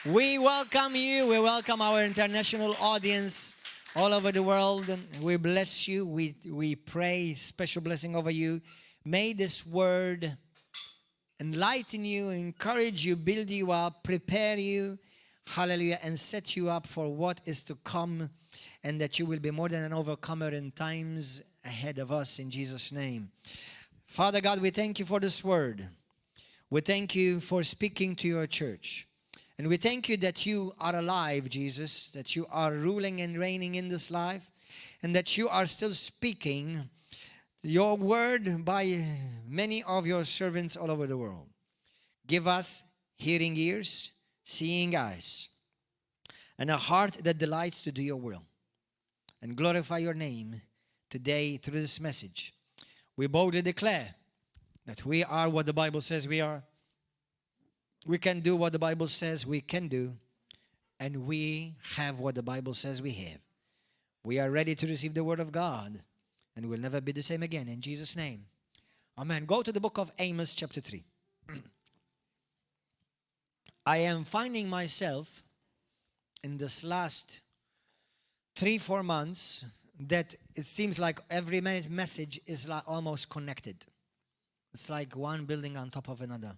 We welcome you. We welcome our international audience all over the world. We bless you. We pray special blessing over you. May this word enlighten you, encourage you, build you up, prepare you, hallelujah, and set you up for what is to come, and that you will be more than an overcomer in times ahead of us in Jesus' name. Father God, we thank you for this word. We thank you for speaking to your church. And we thank you that you are alive, Jesus, that you are ruling and reigning in this life, and that you are still speaking your word by many of your servants all over the world. Give us hearing ears, seeing eyes, and a heart that delights to do your will. And glorify your name today through this message. We boldly declare that we are what the Bible says we are. We can do what the Bible says we can do, and we have what the Bible says we have. We are ready to receive the Word of God, and we'll never be the same again. In Jesus' name. Amen. Go to the book of Amos, chapter 3. I am finding myself in this last 3, 4 months that it seems like every message is like almost connected. It's like one building on top of another.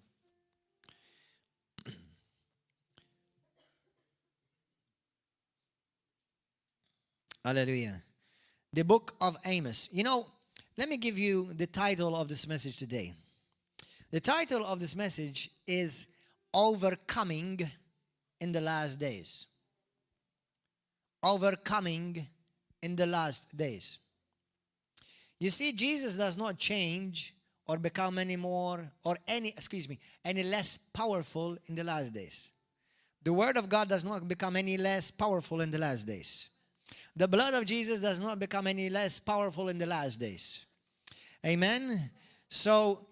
Hallelujah. The book of Amos. You know, let me give you the title of this message today. The title of this message is Overcoming in the Last Days. Overcoming in the Last Days. You see, Jesus does not change or become any more or any, excuse me, any less powerful in the last days. The word of God does not become any less powerful in the last days. The blood of Jesus does not become any less powerful in the last days. Amen. So,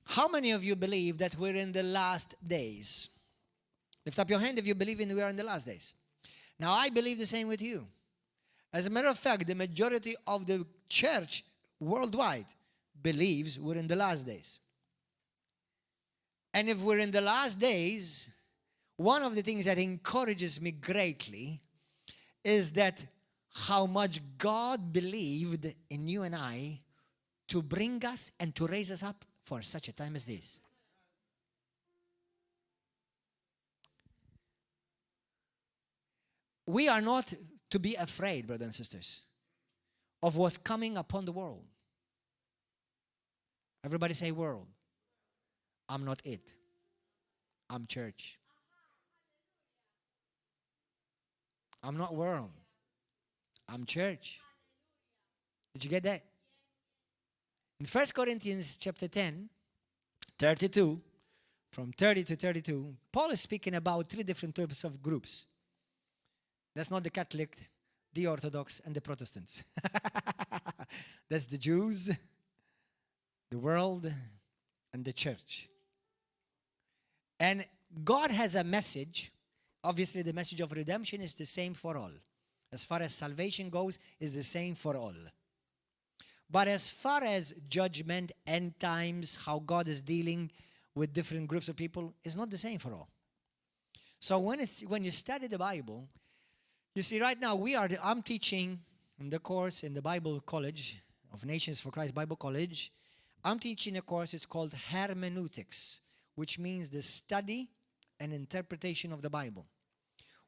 how many of you believe that we're in the last days? Lift up your hand if you believe in we are in the last days. Now, I believe the same with you. As a matter of fact, the majority of the church worldwide believes we're in the last days. And if we're in the last days, one of the things that encourages me greatly is that how much God believed in you and I to bring us and to raise us up for such a time as this. We are not to be afraid, brothers and sisters, of what's coming upon the world. Everybody say world. I'm not it. I'm church. I'm not world. I'm church. Did you get that? In 1 Corinthians chapter 10, 32, from 30 to 32, Paul is speaking about three different types of groups. That's not the Catholic, the Orthodox, and the Protestants. That's the Jews, the world, and the church. And God has a message. Obviously, the message of redemption is the same for all. As far as salvation goes, is the same for all. But as far as judgment, end times, how God is dealing with different groups of people, is not the same for all. So when it's when you study the Bible, you see right now we are I'm teaching in the course in the Bible College of Nations for Christ Bible College. I'm teaching a course, it's called Hermeneutics, which means the study and interpretation of the Bible.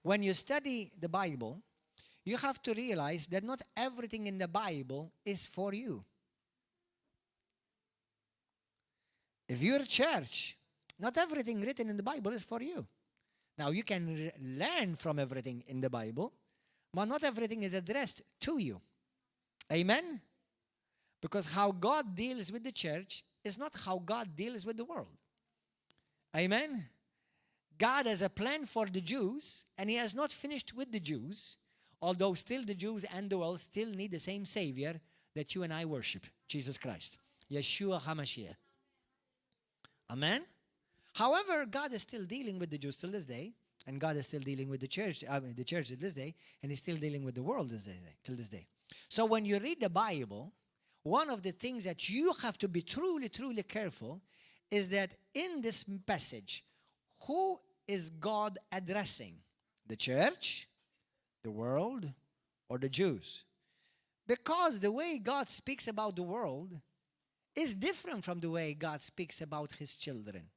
When you study the Bible, you have to realize that not everything in the Bible is for you. If you're a church, not everything written in the Bible is for you. Now, you can learn from everything in the Bible, but not everything is addressed to you. Amen? Because how God deals with the church is not how God deals with the world. Amen? God has a plan for the Jews, and He has not finished with the Jews, although still the Jews and the world still need the same Savior that you and I worship, Jesus Christ. Yeshua HaMashiach. Amen? However, God is still dealing with the Jews till this day, and God is still dealing with the church, I mean, the church till this day, and He's still dealing with the world this day, till this day. So when you read the Bible, one of the things that you have to be truly, truly careful is that in this passage, who Is God addressing? The church, the world, or the Jews? Because the way God speaks about the world is different from the way God speaks about his children.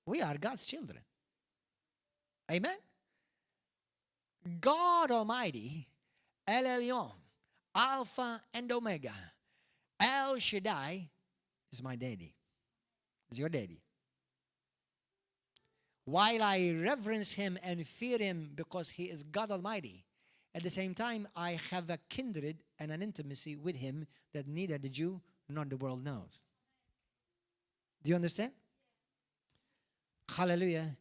We are God's children. Amen? God Almighty, El Elyon, Alpha and Omega, El Shaddai is my daddy, is your daddy. While I reverence him and fear him because he is God Almighty, at the same time, I have a kindred and an intimacy with him that neither the Jew nor the world knows. Do you understand? Hallelujah.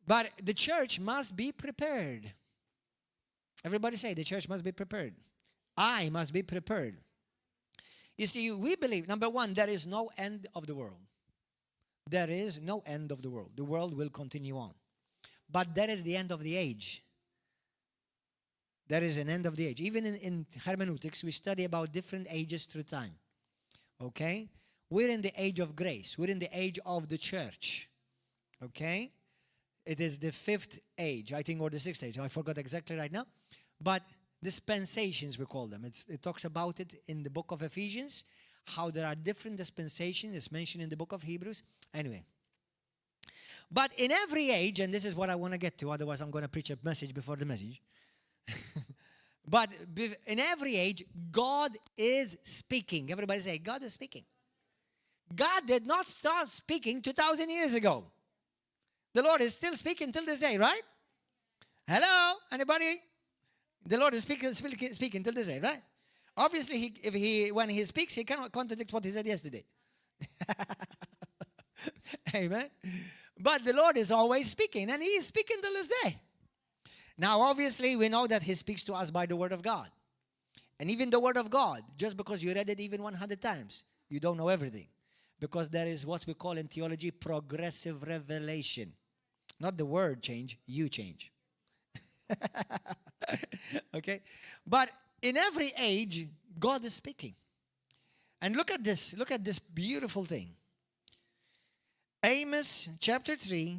But the church must be prepared. Everybody say the church must be prepared. I must be prepared. You see, we believe, number one, there is no end of the world. There is no end of the world. The world will continue on. But there is the end of the age. There is an end of the age. Even in hermeneutics, we study about different ages through time. Okay? We're in the age of grace. We're in the age of the church. Okay? It is the fifth age, I think, or the sixth age. I forgot exactly right now. But dispensations, we call them. It talks about it in the book of Ephesians, how there are different dispensations. It's mentioned in the book of Hebrews. Anyway. But in every age, and this is what I want to get to, otherwise I'm going to preach a message before the message. But in every age, God is speaking. Everybody say, "God is speaking." God did not start speaking 2,000 years ago. The Lord is still speaking till this day, right? Hello? Anybody? The Lord is speaking, speaking, speaking till this day, right? Obviously, he, if he, when he speaks, he cannot contradict what he said yesterday. Amen. But the Lord is always speaking, and He is speaking till this day. Now, obviously, we know that He speaks to us by the Word of God. And even the Word of God, just because you read it even 100 times, you don't know everything. Because there is what we call in theology progressive revelation. Not the word change, you change. Okay? But in every age, God is speaking. And look at this beautiful thing. Amos chapter 3,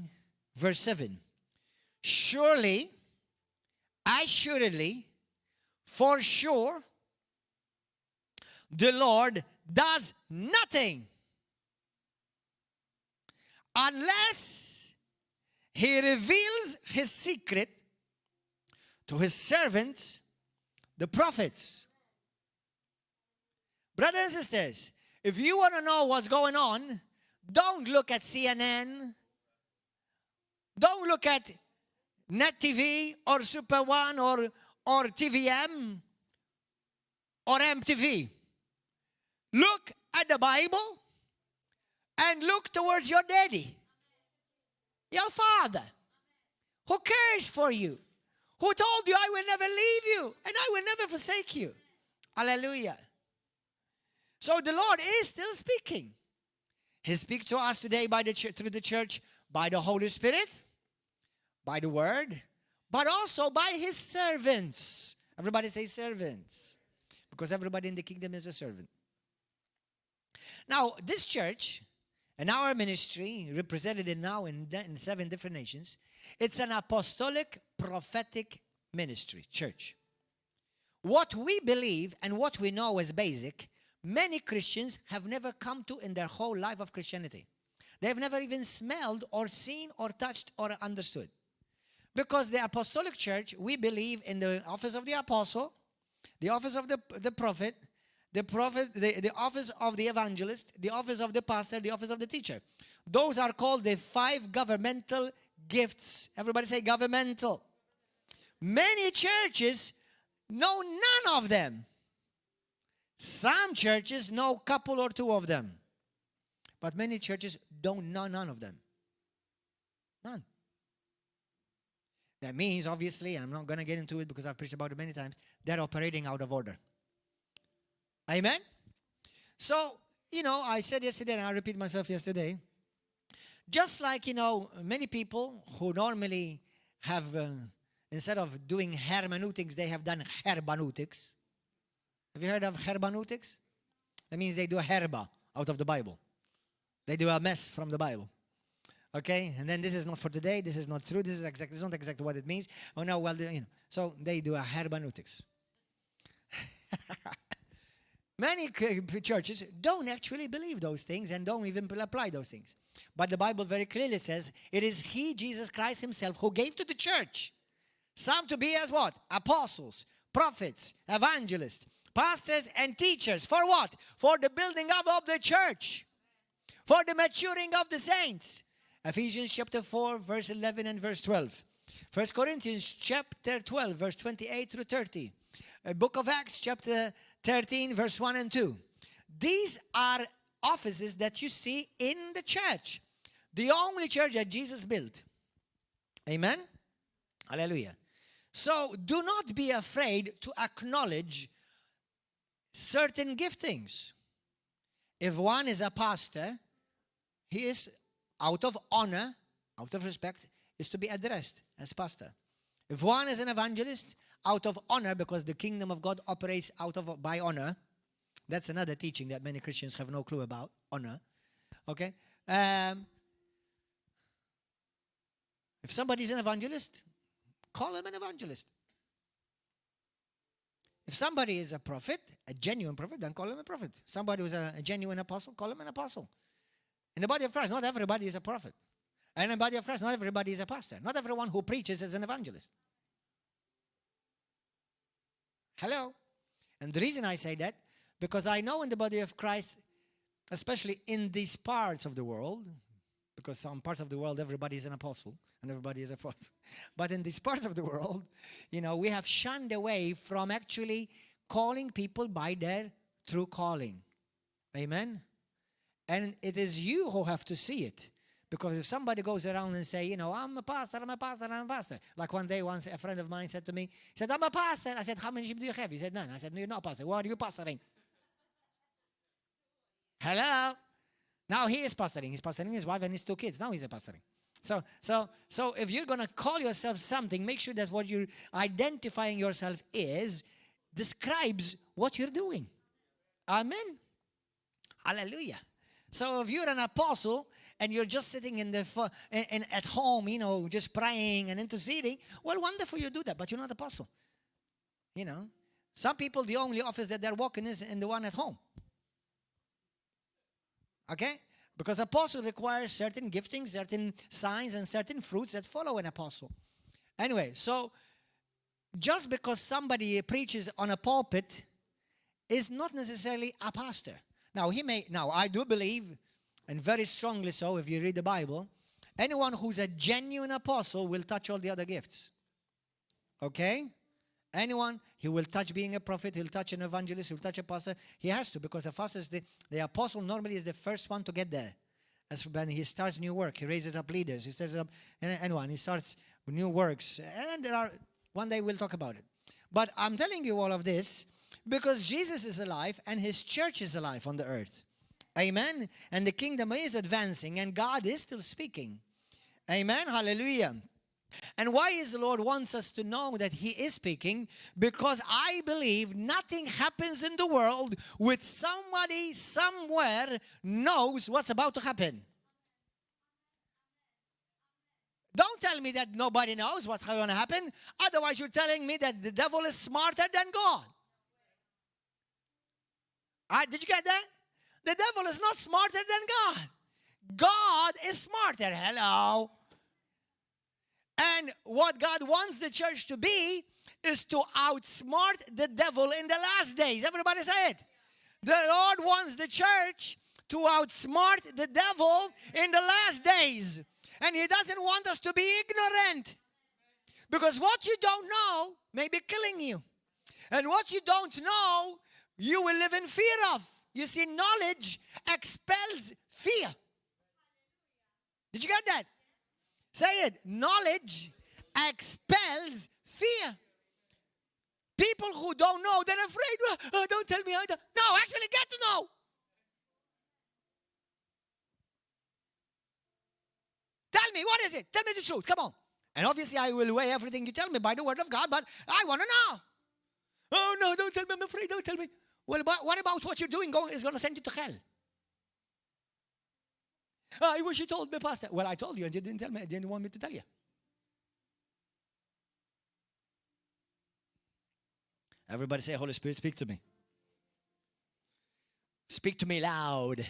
verse 7. Surely, assuredly, for sure, the Lord does nothing unless he reveals his secret to his servants, the prophets. Brothers and sisters, if you want to know what's going on, don't look at CNN. Don't look at Net TV or Super One or TVM or MTV. Look at the Bible and look towards your daddy, your father, who cares for you, who told you, "I will never leave you and I will never forsake you." Hallelujah. So the Lord is still speaking. He speaks to us today through the church by the Holy Spirit, by the Word, but also by His servants. Everybody say "servants." Because everybody in the kingdom is a servant. Now, this church and our ministry, represented in now in seven different nations, it's an apostolic prophetic ministry, church. What we believe and what we know as basic, many Christians have never come to in their whole life of Christianity. They've never even smelled or seen or touched or understood. Because the apostolic church, we believe in the office of the apostle, the office of the prophet, the office of the evangelist, the office of the pastor, the office of the teacher. Those are called the five governmental gifts. Everybody say "governmental." Many churches know none of them. Some churches know couple or two of them. But many churches don't know none of them. None. That means, obviously, I'm not going to get into it because I've preached about it many times, they're operating out of order. Amen? So, I said yesterday, and I repeat myself yesterday, just like many people who normally have, instead of doing hermeneutics, they have done herbaneutics. Have you heard of herbaneutics? That means they do a herba out of the Bible. They do a mess from the Bible. Okay, and then this is not for today, this is not true, this is exactly, this is not exactly what it means. Oh no, well, you know. So they do a hermeneutics. Many churches don't actually believe those things and don't even apply those things. But the Bible very clearly says it is He, Jesus Christ Himself, who gave to the church some to be as what? Apostles, prophets, evangelists, pastors, and teachers. For what? For the building up of the church, for the maturing of the saints. Ephesians chapter 4, verse 11 and verse 12. 1 Corinthians chapter 12, verse 28 through 30. Book of Acts chapter 13, verse 1 and 2. These are offices that you see in the church. The only church that Jesus built. Amen? Hallelujah. So do not be afraid to acknowledge certain giftings. If one is a pastor, he is out of honor, out of respect, is to be addressed as pastor. If one is an evangelist, out of honor, because the kingdom of God operates out of by honor. That's another teaching that many Christians have no clue about, honor. Okay? Um, if somebody's an evangelist, call him an evangelist. If somebody is a prophet, a genuine prophet, then call him a prophet. Somebody who's a, a genuine apostle, call him an apostle. In the body of Christ, not everybody is a prophet. And in the body of Christ, not everybody is a pastor. Not everyone who preaches is an evangelist. Hello? And the reason I say that, because I know in the body of Christ, especially in these parts of the world, because some parts of the world everybody is an apostle and everybody is a prophet. But in these parts of the world, you know, we have shunned away from actually calling people by their true calling. Amen? And it is you who have to see it. Because if somebody goes around and say, you know, I'm a pastor, I'm a pastor, I'm a pastor. Like one day, once a friend of mine said to me, he said, I'm a pastor. I said, how many sheep do you have? He said, none. I said, no, you're not a pastor. Why are you pastoring? Hello? Now he is pastoring. He's pastoring his wife and his two kids. Now he's a pastoring. So, so, so if you're going to call yourself something, make sure that what you're identifying yourself is describes what you're doing. Amen. Hallelujah. So if you're an apostle and you're just sitting in the in, in, at home, you know, just praying and interceding, well, wonderful you do that, but you're not apostle. You know, some people the only office that they're walking is in the one at home. Okay? Because apostle requires certain giftings, certain signs, and certain fruits that follow an apostle. Anyway, so just because somebody preaches on a pulpit is not necessarily a pastor. Now, he may, now I do believe, and very strongly so if you read the Bible, anyone who's a genuine apostle will touch all the other gifts. Okay? Anyone, he will touch being a prophet, he'll touch an evangelist, he'll touch a pastor. He has to, because the pastor is the, the apostle normally is the first one to get there. As when he starts new work, he raises up leaders, he starts up anyone, he starts new works. And there are, one day we'll talk about it. But I'm telling you all of this because Jesus is alive and his church is alive on the earth. Amen. And the kingdom is advancing and God is still speaking. Amen. Hallelujah. And why is the Lord wants us to know that He is speaking? Because I believe nothing happens in the world with somebody somewhere knows what's about to happen. Don't tell me that nobody knows what's going to happen. Otherwise, you're telling me that the devil is smarter than God. Right, did you get that? The devil is not smarter than God. God is smarter. Hello. And what God wants the church to be is to outsmart the devil in the last days. Everybody say it. The Lord wants the church to outsmart the devil in the last days. And He doesn't want us to be ignorant. Because what you don't know may be killing you. And what you don't know, you will live in fear of. You see, knowledge expels fear. Did you get that? Say it. Knowledge expels fear. People who don't know, they're afraid. Oh, don't tell me. I don't. No, actually get to know. Tell me, what is it? Tell me the truth. Come on. And obviously, I will weigh everything you tell me by the word of God, but I want to know. Oh, no, don't tell me. I'm afraid. Don't tell me. Well, but what about what you're doing is going to send you to hell? I wish you told me, Pastor. Well, I told you and you didn't tell me. Didn't want me to tell you. Everybody say, Holy Spirit, speak to me. Speak to me loud.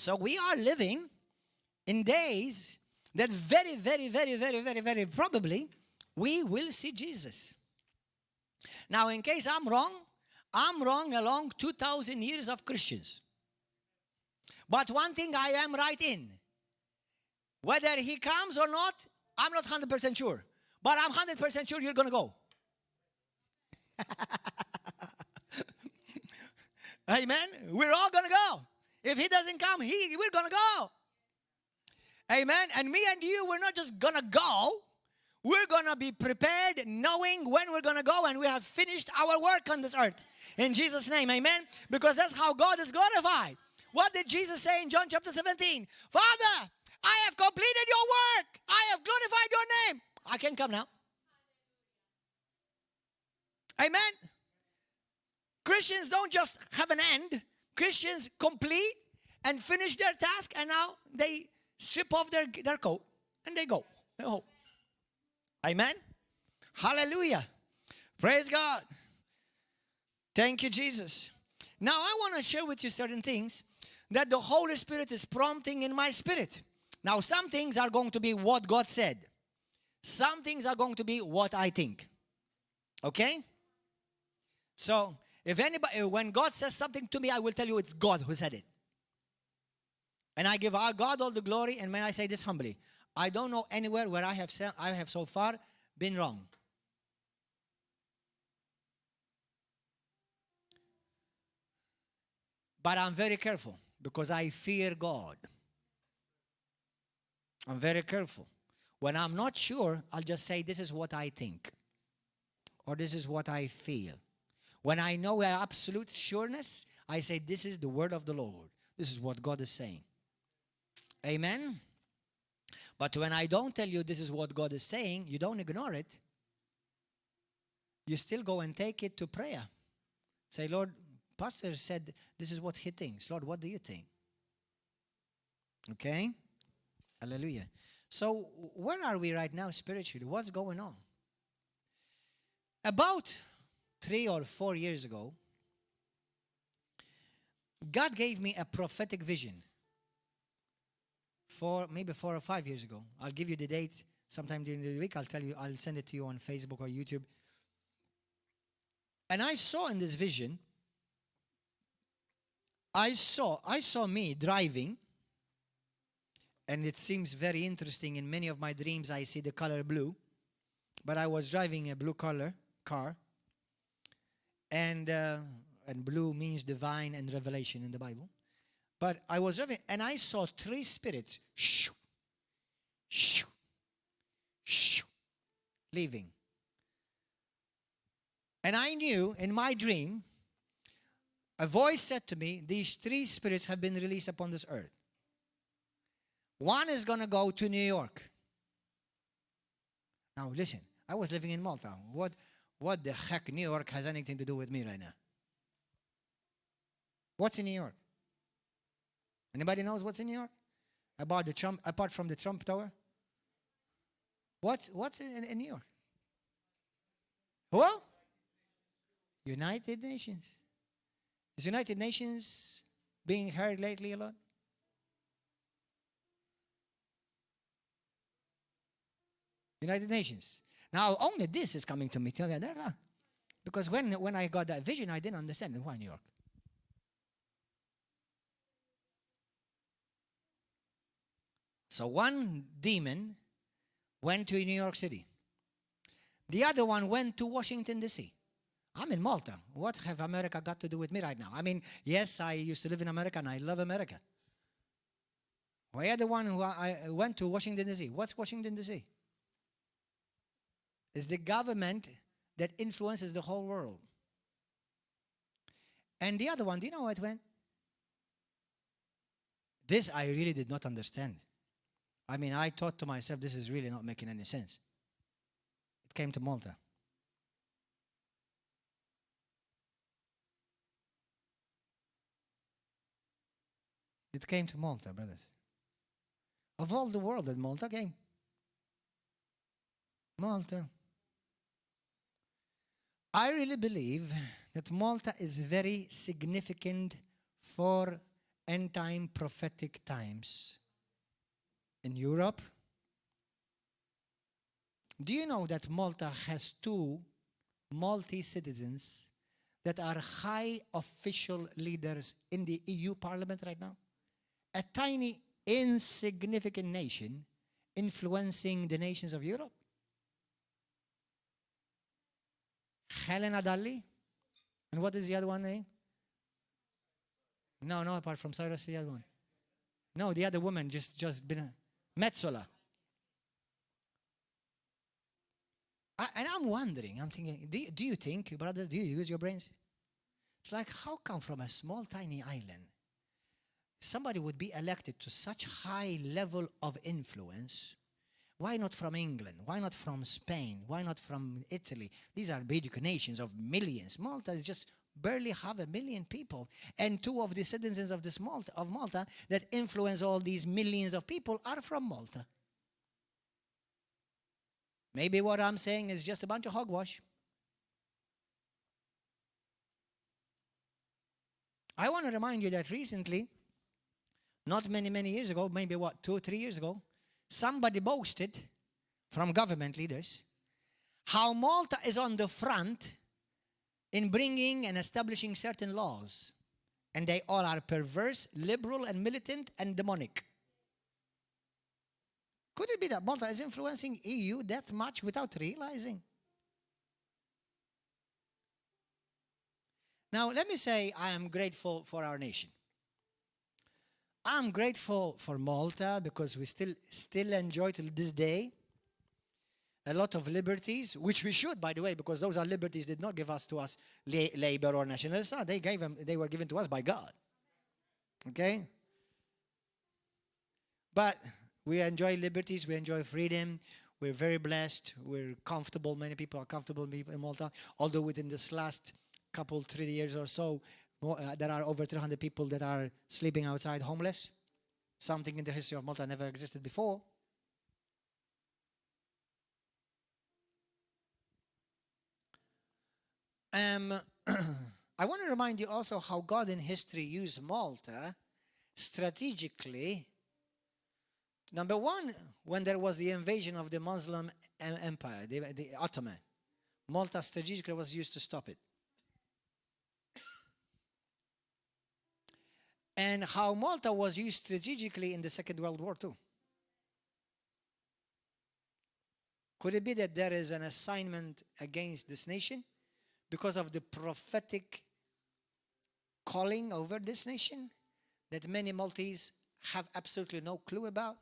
So we are living in days that very, very, very, very, very, very probably we will see Jesus. Now, in case I'm wrong, I'm wrong along 2,000 years of Christians. But one thing I am right in whether he comes or not, I'm not 100% sure. But I'm 100% sure you're going to go. Amen. We're all going to go. If he doesn't come, he, we're going to go. Amen. And me and you, we're not just going to go. We're going to be prepared knowing when we're going to go and we have finished our work on this earth. In Jesus' name, amen. Because that's how God is glorified. What did Jesus say in John chapter 17? Father, I have completed your work. I have glorified your name. I can come now. Amen. Christians don't just have an end. Christians complete and finish their task and now they strip off their, their coat and they go. They go. Amen. Hallelujah. Praise God. Thank you, Jesus. Now, I want to share with you certain things that the Holy Spirit is prompting in my spirit. Now, some things are going to be what God said, some things are going to be what I think. Okay? So, if anybody, when God says something to me, I will tell you it's God who said it. And I give our God all the glory, and may I say this humbly I don't know anywhere where I have, I have so far been wrong. But I'm very careful because I fear God. I'm very careful. When I'm not sure, I'll just say, This is what I think, or this is what I feel. When I know absolute sureness, I say, This is the word of the Lord. This is what God is saying. Amen? But when I don't tell you this is what God is saying, you don't ignore it. You still go and take it to prayer. Say, Lord, Pastor said this is what he thinks. Lord, what do you think? Okay? Hallelujah. So, where are we right now spiritually? What's going on? About three or four years ago, God gave me a prophetic vision. Four, maybe four or five years ago. I'll give you the date sometime during the week. I'll tell you, I'll send it to you on Facebook or YouTube. And I saw in this vision, I saw, I saw me driving, and it seems very interesting. In many of my dreams, I see the color blue, but I was driving a blue color car, and uh, and blue means divine and revelation in the Bible. But I was driving, and I saw three spirits, shoo, shoo, shoo, leaving. And I knew in my dream, a voice said to me, These three spirits have been released upon this earth. One is going to go to New York. Now, listen, I was living in Malta. What, what the heck, New York has anything to do with me right now? What's in New York? Anybody knows what's in New York? About the Trump, apart from the Trump Tower? What's, what's in, in New York? Well, United Nations. Is United Nations being heard lately a lot? United Nations. Now, only this is coming to me. Because when, when I got that vision, I didn't understand why New York. So one demon went to New York City. The other one went to Washington, D.C. I'm in Malta. What have America got to do with me right now? I mean, yes, I used to live in America and I love America. Why the one who I went to Washington, D.C. What's Washington, D.C.? It's the government that influences the whole world. And the other one, do you know where it went? This I really did not understand. I mean, I thought to myself, this is really not making any sense. It came to Malta. It came to Malta, brothers. Of all the world that Malta came. Malta. I really believe that Malta is very significant for end time prophetic times in Europe. Do you know that Malta has two Maltese citizens that are high official leaders in the EU Parliament right now? A tiny, insignificant nation influencing the nations of Europe. Helena Dalli. And what is the other one name? No, no, apart from Cyrus, the other one. No, the other woman just, just been Metsola. I, and I'm wondering, I'm thinking, do, do you think, brother, do you use your brains? It's like, how come from a small, tiny island, somebody would be elected to such high level of influence? Why not from England? Why not from Spain? Why not from Italy? These are big nations of millions. Malta is just barely half a million people. And two of the citizens of this Malta, of Malta that influence all these millions of people are from Malta. Maybe what I'm saying is just a bunch of hogwash. I want to remind you that recently, not many, many years ago, maybe what, two or three years ago, somebody boasted from government leaders how Malta is on the front in bringing and establishing certain laws. And they all are perverse, liberal, and militant and demonic. Could it be that Malta is influencing EU that much without realizing? Now, let me say I am grateful for our nation. I'm grateful for Malta because we still, still enjoy till this day a lot of liberties, which we should, by the way, because those are liberties did not give us to us labor or nationalists. They gave them, they were given to us by God. Okay? But we enjoy liberties, we enjoy freedom, we're very blessed, we're comfortable. Many people are comfortable in Malta, although within this last couple, three years or so, more, there are over 300 people that are sleeping outside homeless. Something in the history of Malta never existed before. Um, I want to remind you also how God in history used Malta strategically. Number one, when there was the invasion of the Muslim Empire, the, the Ottoman, Malta strategically was used to stop it. And how Malta was used strategically in the Second World War too. Could it be that there is an assignment against this nation because of the prophetic calling over this nation that many Maltese have absolutely no clue about?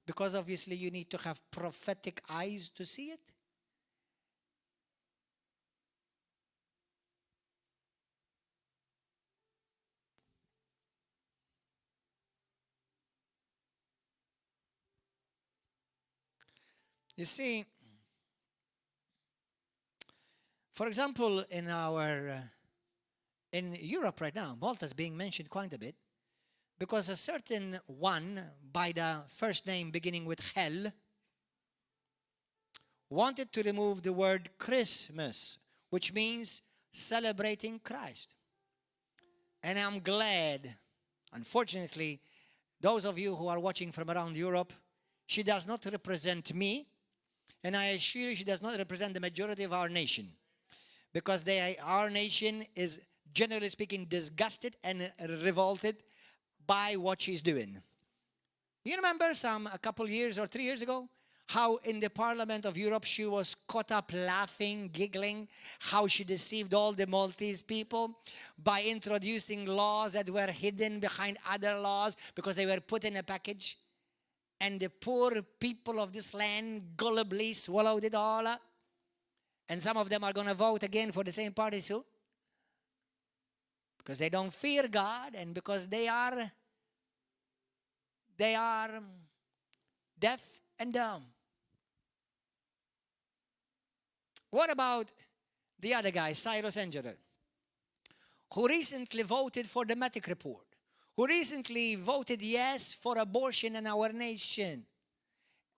Because obviously you need to have prophetic eyes to see it. You see, for example, in our uh, in Europe right now, Malta is being mentioned quite a bit because a certain one by the first name beginning with Hell wanted to remove the word Christmas, which means celebrating Christ. And I'm glad, unfortunately, those of you who are watching from around Europe, she does not represent me, and I assure you she does not represent the majority of our nation. Because they, our nation is, generally speaking, disgusted and revolted by what she's doing. You remember some a couple years or three years ago? How in the Parliament of Europe she was caught up laughing, giggling, how she deceived all the Maltese people by introducing laws that were hidden behind other laws because they were put in a package. And the poor people of this land gullibly swallowed it all up. And some of them are going to vote again for the same party soon. Because they don't fear God and because they are they are deaf and dumb. What about the other guy, Cyrus Engerer, who recently voted for the Matic report, who recently voted yes for abortion in our nation.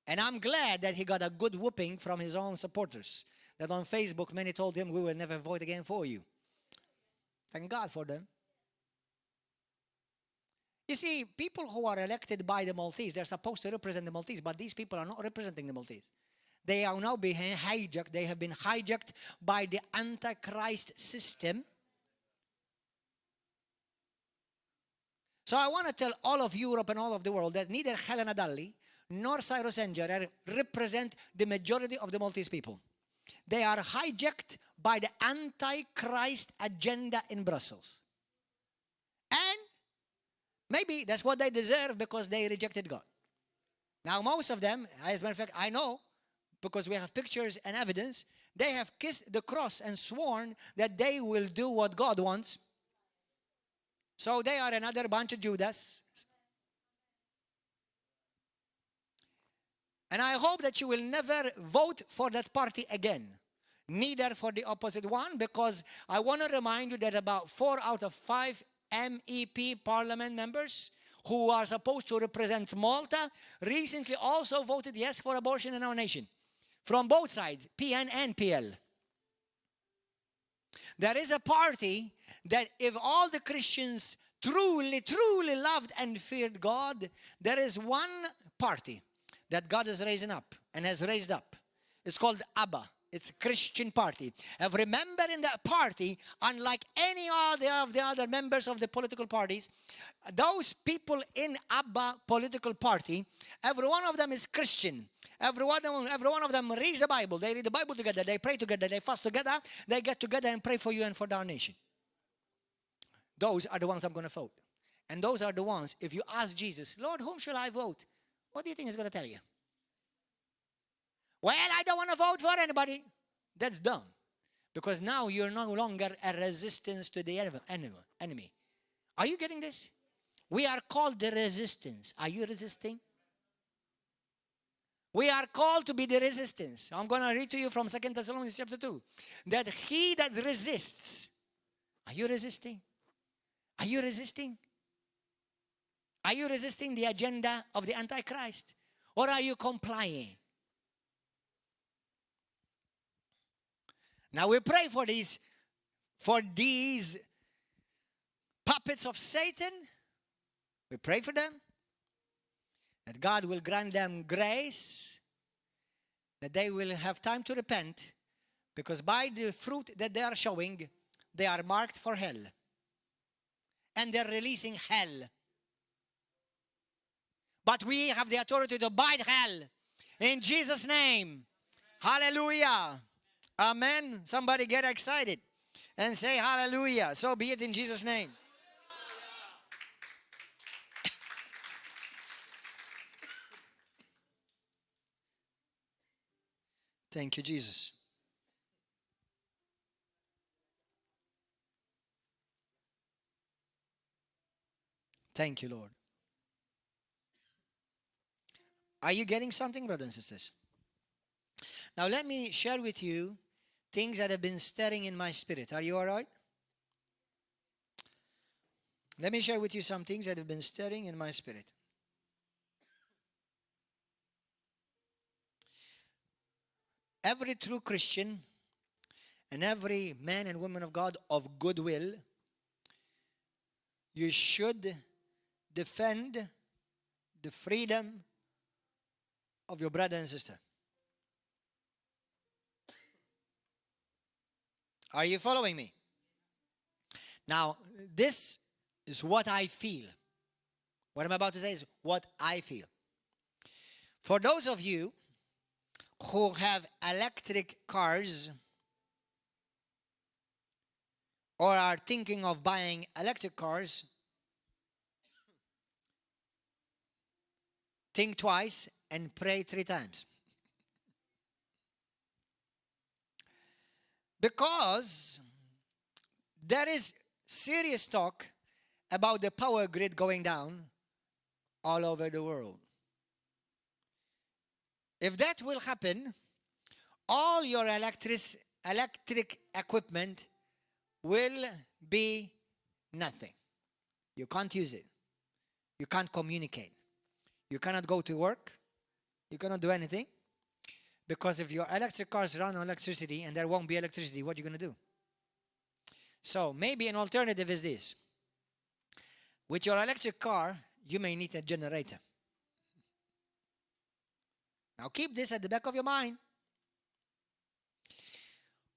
And I'm glad that he got a good whooping from his own supporters. That on Facebook, many told him, We will never vote again for you. Thank God for them. You see, people who are elected by the Maltese, they're supposed to represent the Maltese, but these people are not representing the Maltese. They are now being hijacked. They have been hijacked by the Antichrist system. So I want to tell all of Europe and all of the world that neither Helena Dalli nor Cyrus Engerer represent the majority of the Maltese people. They are hijacked by the Antichrist agenda in Brussels. And maybe that's what they deserve because they rejected God. Now, most of them, as a matter of fact, I know because we have pictures and evidence, they have kissed the cross and sworn that they will do what God wants. So they are another bunch of Judas. And I hope that you will never vote for that party again. Neither for the opposite one, because I want to remind you that about four out of five MEP parliament members who are supposed to represent Malta recently also voted yes for abortion in our nation. From both sides, PN and PL. There is a party that if all the Christians truly, truly loved and feared God, there is one party that God is raising up and has raised up. It's called ABBA. It's a Christian party. Every member in that party, unlike any other of the other members of the political parties, those people in ABBA political party, every one of them is Christian. Every one, every one of them reads the Bible. They read the Bible together. They pray together. They fast together. They get together and pray for you and for our nation. Those are the ones I'm going to vote. And those are the ones, if you ask Jesus, Lord, whom shall I vote? What do you think he's going to tell you? Well, I don't want to vote for anybody. That's dumb. Because now you're no longer a resistance to the enemy. Are you getting this? We are called the resistance. Are you resisting? We are called to be the resistance. I'm going to read to you from Second Thessalonians chapter 2. That he that resists, are you resisting? Are you resisting? Are you resisting the agenda of the Antichrist? Or are you complying? Now we pray for these, for these puppets of Satan. We pray for them that God will grant them grace, that they will have time to repent, because by the fruit that they are showing, they are marked for hell. And they're releasing hell. But we have the authority to bind hell in Jesus' name. Hallelujah. Amen. Somebody get excited and say hallelujah. So be it in Jesus' name. Thank you, Jesus. Thank you, Lord. Are you getting something, brothers and sisters? Now, let me share with you things that have been stirring in my spirit. Are you all right? Let me share with you some things that have been stirring in my spirit. Every true Christian and every man and woman of God of goodwill, you should defend the freedom of your brother and sister. Are you following me? Now, this is what I feel. What I'm about to say is what I feel. For those of you who have electric cars or are thinking of buying electric cars, think twice and pray three times. Because there is serious talk about the power grid going down all over the world. If that will happen, all your electric, electric equipment will be nothing. You can't use it. You can't communicate. You cannot go to work. You cannot do anything. Because if your electric cars run on electricity and there won't be electricity, what are you going to do? So maybe an alternative is this. With your electric car, you may need a generator. Now keep this at the back of your mind.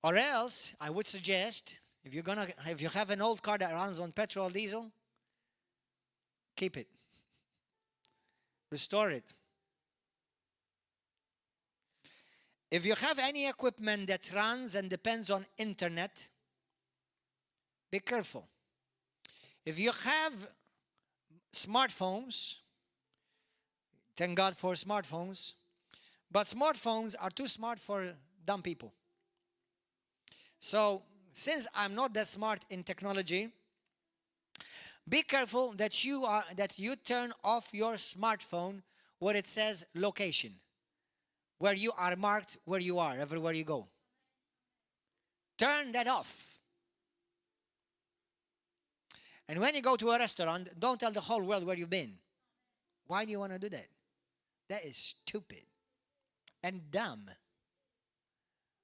Or else, I would suggest, if you have an old car that runs on petrol or diesel, keep it. Restore it. If you have any equipment that runs and depends on internet, be careful. If you have smartphones, thank God for smartphones, but smartphones are too smart for dumb people. So, since I'm not that smart in technology, be careful that you turn off your smartphone where it says location, where you are marked where you are everywhere you go. Turn that off. And when you go to a restaurant, don't tell the whole world where you've been. Why do you want to do that? That is stupid and dumb.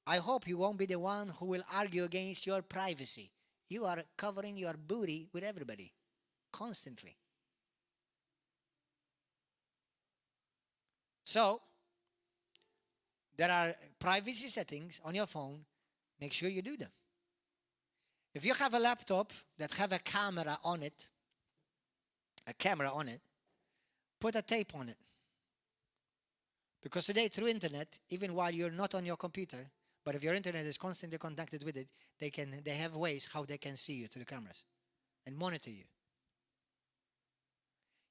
I hope you won't be the one who will argue against your privacy. You are covering your booty with everybody constantly. So, there are privacy settings on your phone. Make sure you do them. If you have a laptop that have a camera on it, a camera on it, put a tape on it. Because today through internet, even while you're not on your computer, but if your internet is constantly connected with it, they have ways how they can see you through the cameras and monitor you.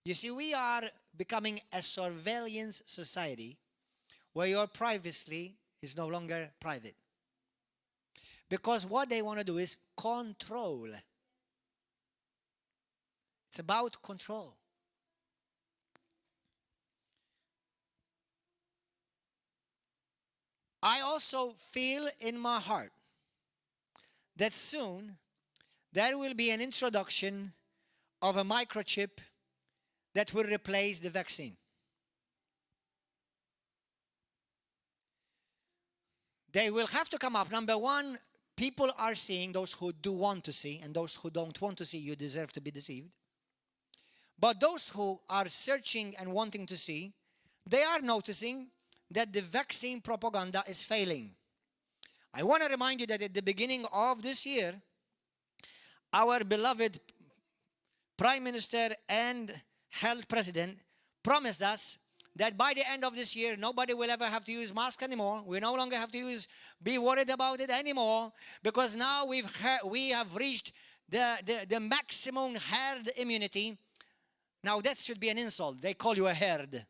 You see, we are becoming a surveillance society where your privacy is no longer private. Because what they want to do is control. It's about control. I also feel in my heart that soon there will be an introduction of a microchip that will replace the vaccine. They will have to come up. Number one, people are seeing, those who do want to see, and those who don't want to see, you deserve to be deceived. But those who are searching and wanting to see, they are noticing that the vaccine propaganda is failing. I want to remind you that at the beginning of this year, our beloved Prime Minister and Health President promised us that by the end of this year, nobody will ever have to use masks anymore. We no longer have to be worried about it anymore, because now we have reached the maximum herd immunity. Now that should be an insult. They call you a herd.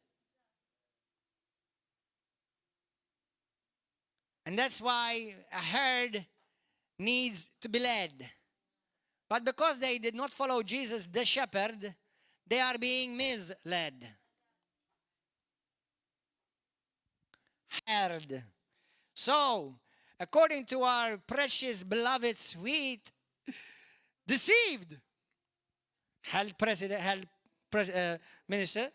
And that's why a herd needs to be led. But because they did not follow Jesus, the shepherd, they are being misled. Herd. So, according to our precious, beloved, sweet, deceived health president, health minister,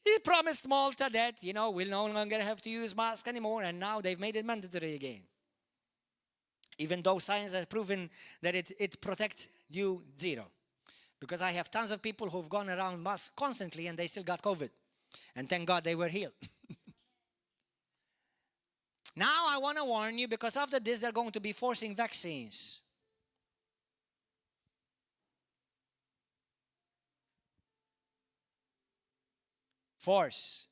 he promised Malta that, we'll no longer have to use masks anymore, and now they've made it mandatory again. Even though science has proven that it protects you zero. Because I have tons of people who've gone around masks constantly and they still got COVID. And thank God they were healed. Now I want to warn you, because after this they're going to be forcing vaccines. Force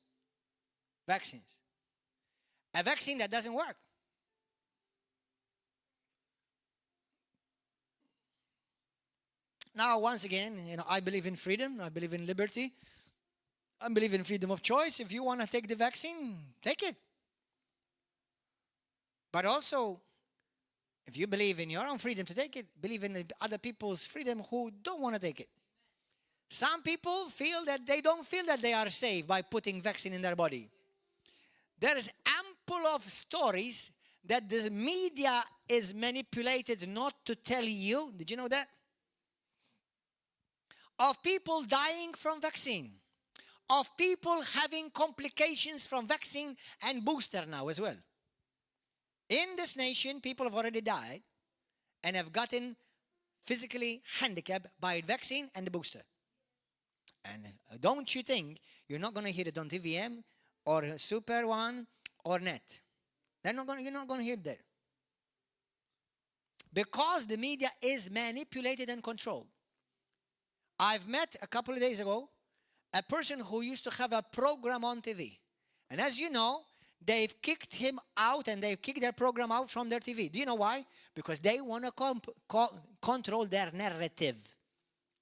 vaccines. A vaccine that doesn't work. Now, once again, I believe in freedom. I believe in liberty. I believe in freedom of choice. If you want to take the vaccine, take it. But also, if you believe in your own freedom to take it, believe in the other people's freedom who don't want to take it. Some people feel that they don't feel that they are safe by putting vaccine in their body. There is ample of stories that the media is manipulated not to tell you. Did you know that? Of people dying from vaccine, of people having complications from vaccine and booster now as well. In this nation, people have already died and have gotten physically handicapped by vaccine and the booster. And don't you think you're not going to hear it on TVM or Super One or Net? They're not gonna, you're not going to hear that. Because the media is manipulated and controlled. I've met a couple of days ago a person who used to have a program on TV. And as you know, they've kicked him out and they've kicked their program out from their TV. Do you know why? Because they want to control their narrative.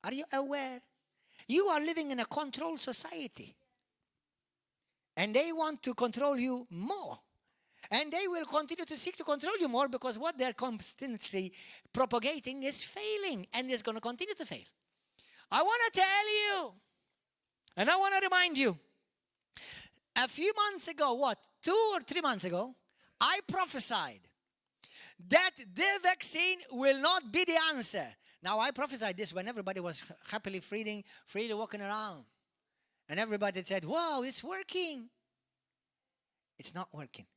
Are you aware? You are living in a controlled society. And they want to control you more. And they will continue to seek to control you more because what they're constantly propagating is failing and it's going to continue to fail. I want to tell you, and I want to remind you, a few months ago, what, 2 or 3 months ago, I prophesied that the vaccine will not be the answer. Now, I prophesied this when everybody was happily freely walking around. And everybody said, "Wow, it's working." It's not working.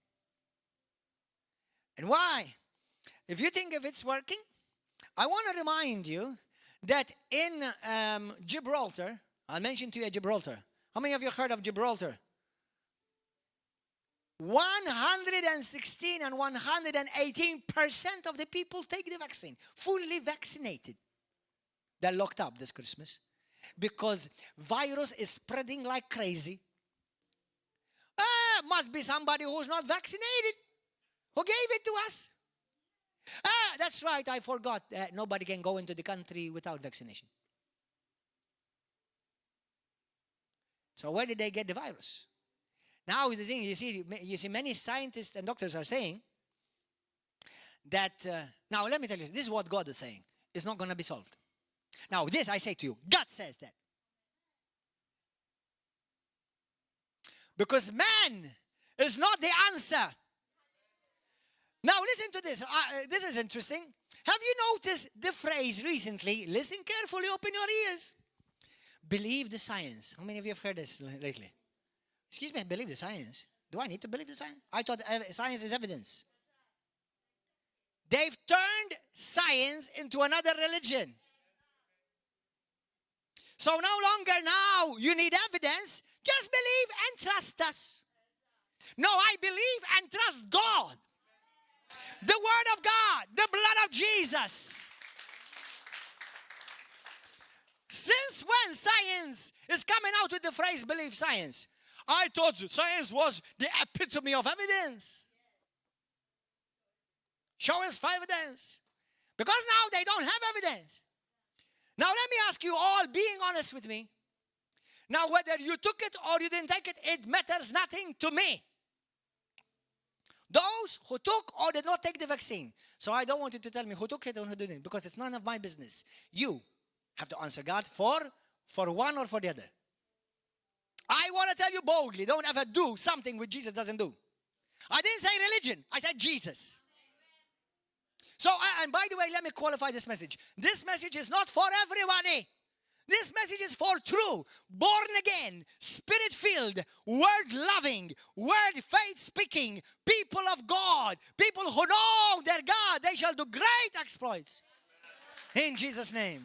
And why? If you think if it's working, I want to remind you that in Gibraltar, I mentioned to you Gibraltar. How many of you heard of Gibraltar? 116 and 118% of the people take the vaccine, fully vaccinated. They're locked up this Christmas because virus is spreading like crazy. Ah, must be somebody who's not vaccinated who gave it to us. Ah, that's right, I forgot. Nobody can go into the country without vaccination. So where did they get the virus? Now the thing, you see, many scientists and doctors are saying that, now let me tell you, this is what God is saying. It's not going to be solved. Now this I say to you, God says that. Because man is not the answer. Now listen to this. This is interesting. Have you noticed the phrase recently? Listen carefully, open your ears. Believe the science. How many of you have heard this lately? Excuse me, believe the science. Do I need to believe the science? I thought science is evidence. They've turned science into another religion. So no longer now you need evidence. Just believe and trust us. No, I believe and trust God. The Word of God, the blood of Jesus. Since when science is coming out with the phrase believe science? I thought science was the epitome of evidence. Show us evidence. Because now they don't have evidence. Now let me ask you all, being honest with me. Now whether you took it or you didn't take it, it matters nothing to me. Those who took or did not take the vaccine. So I don't want you to tell me who took it or who didn't, because it's none of my business. You have to answer God for one or for the other. I want to tell you boldly, don't ever do something which Jesus doesn't do. I didn't say religion, I said Jesus. And by the way, let me qualify this message. This message is not for everybody. This message is for true, born again, spirit-filled, word-loving, word faith-speaking people of God, people who know their God. They shall do great exploits. In Jesus' name.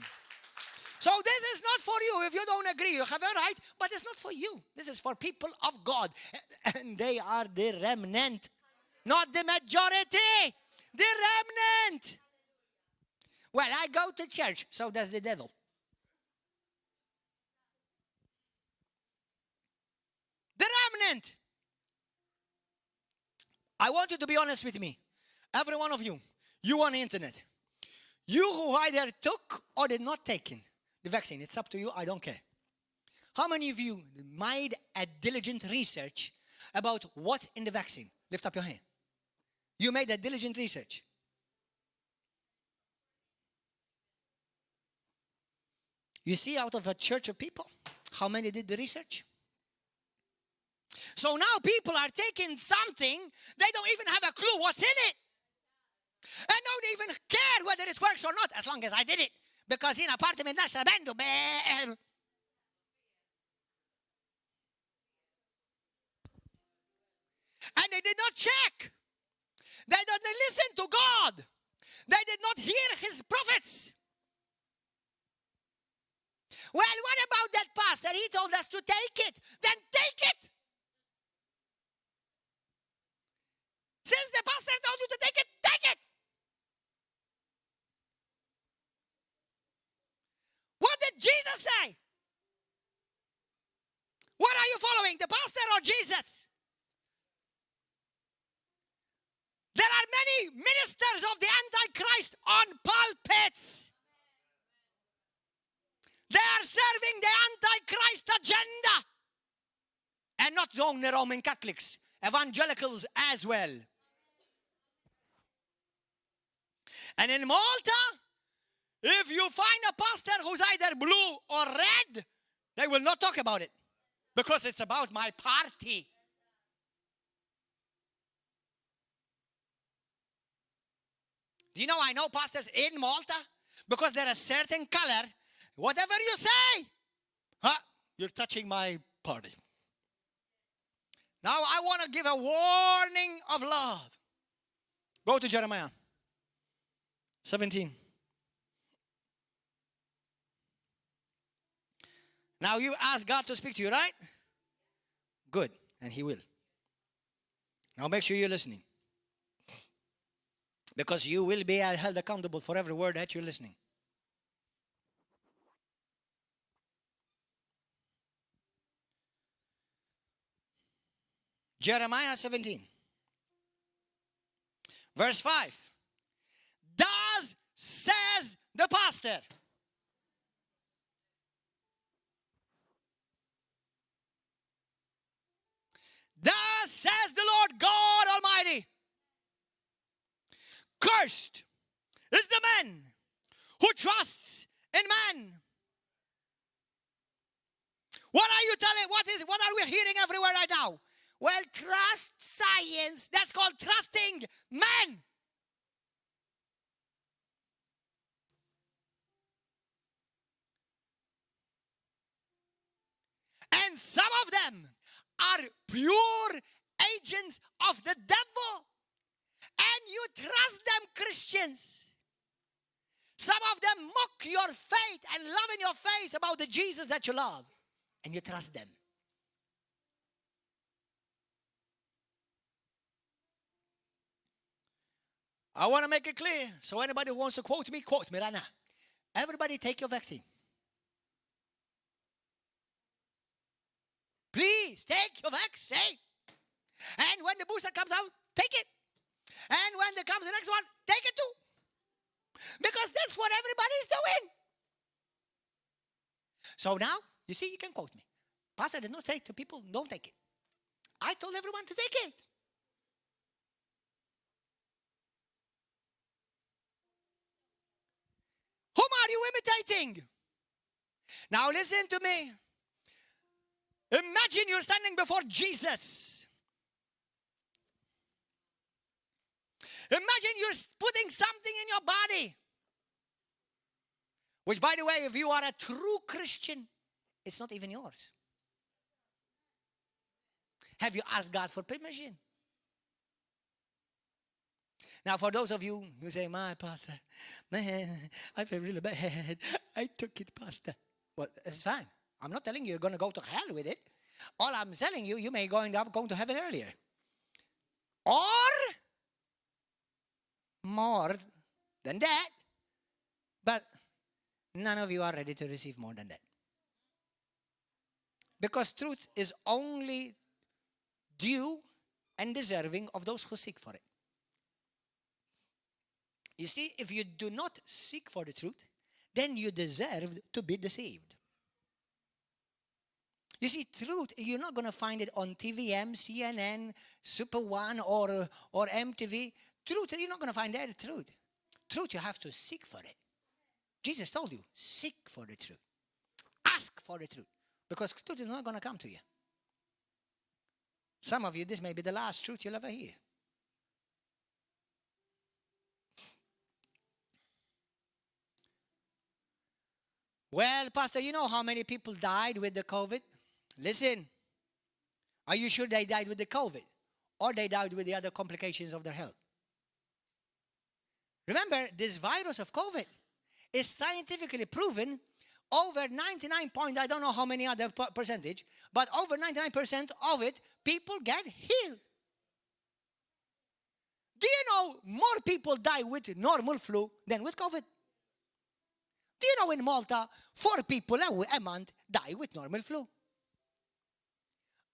So this is not for you. If you don't agree, you have a right, but it's not for you. This is for people of God. And they are the remnant, not the majority. The remnant. Well, I go to church, so does the devil. The remnant. I want you to be honest with me. Every one of you, you on the internet. You who either took or did not take in the vaccine, it's up to you, I don't care. How many of you made a diligent research about what's in the vaccine? Lift up your hand. You made a diligent research. You see, out of a church of people, how many did the research? So now people are taking something, they don't even have a clue what's in it. And don't even care whether it works or not, as long as I did it. Because jiena parti minn National Bendu. And they did not check. They did not listen to God. They did not hear his prophets. Well, what about that pastor? He told us to take it. Then take it. Since the pastor told you to take it, take it. What did Jesus say? What are you following, the pastor or Jesus? There are many ministers of the Antichrist on pulpits. They are serving the Antichrist agenda. And not only Roman Catholics, evangelicals as well. And in Malta, if you find a pastor who's either blue or red, they will not talk about it because it's about my party. Do you know I know pastors in Malta? Because they're a certain color. Whatever you say, huh, you're touching my party. Now I want to give a warning of love. Go to Jeremiah 17. Now you ask God to speak to you, right? Good, and He will. Now make sure you're listening. Because you will be held accountable for every word that you're listening. Jeremiah 17, verse 5. Thus says the pastor. Thus says the Lord God Almighty. Cursed is the man who trusts in man. What are you telling? What is what are we hearing everywhere right now? Well, trust science. That's called trusting man. And some of them are pure agents of the devil. And you trust them, Christians. Some of them mock your faith and love in your face about the Jesus that you love. And you trust them. I want to make it clear. So anybody who wants to quote me, quote me right now. Everybody take your vaccine. Please take your vaccine. And when the booster comes out, take it. And when there comes the next one, take it too. Because that's what everybody's doing. So now, you see, you can quote me. Pastor did not say to people, don't take it. I told everyone to take it. Whom are you imitating? Now listen to me. Imagine you're standing before Jesus. Imagine you're putting something in your body. Which, by the way, if you are a true Christian, it's not even yours. Have you asked God for permission? Now, for those of you who say, My pastor, man, I feel really bad. I took it, pastor. Well, it's fine. I'm not telling you you're going to go to hell with it. All I'm telling you, you may go end up going to heaven earlier. Or more than that. But none of you are ready to receive more than that. Because truth is only due and deserving of those who seek for it. You see, if you do not seek for the truth, then you deserve to be deceived. You see, truth, you're not going to find it on TVM, CNN, Super One, or, or MTV. Truth, you're not going to find that truth. Truth, you have to seek for it. Jesus told you, seek for the truth. Ask for the truth. Because truth is not going to come to you. Some of you, this may be the last truth you'll ever hear. Well, Pastor, you know how many people died with the COVID? Listen, are you sure they died with the COVID? Or they died with the other complications of their health? Remember, this virus of COVID is scientifically proven over 99 point, I don't know how many other percentage, but over 99% of it, people get healed. Do you know more people die with normal flu than with COVID? Do you know in Malta, four people a month die with normal flu?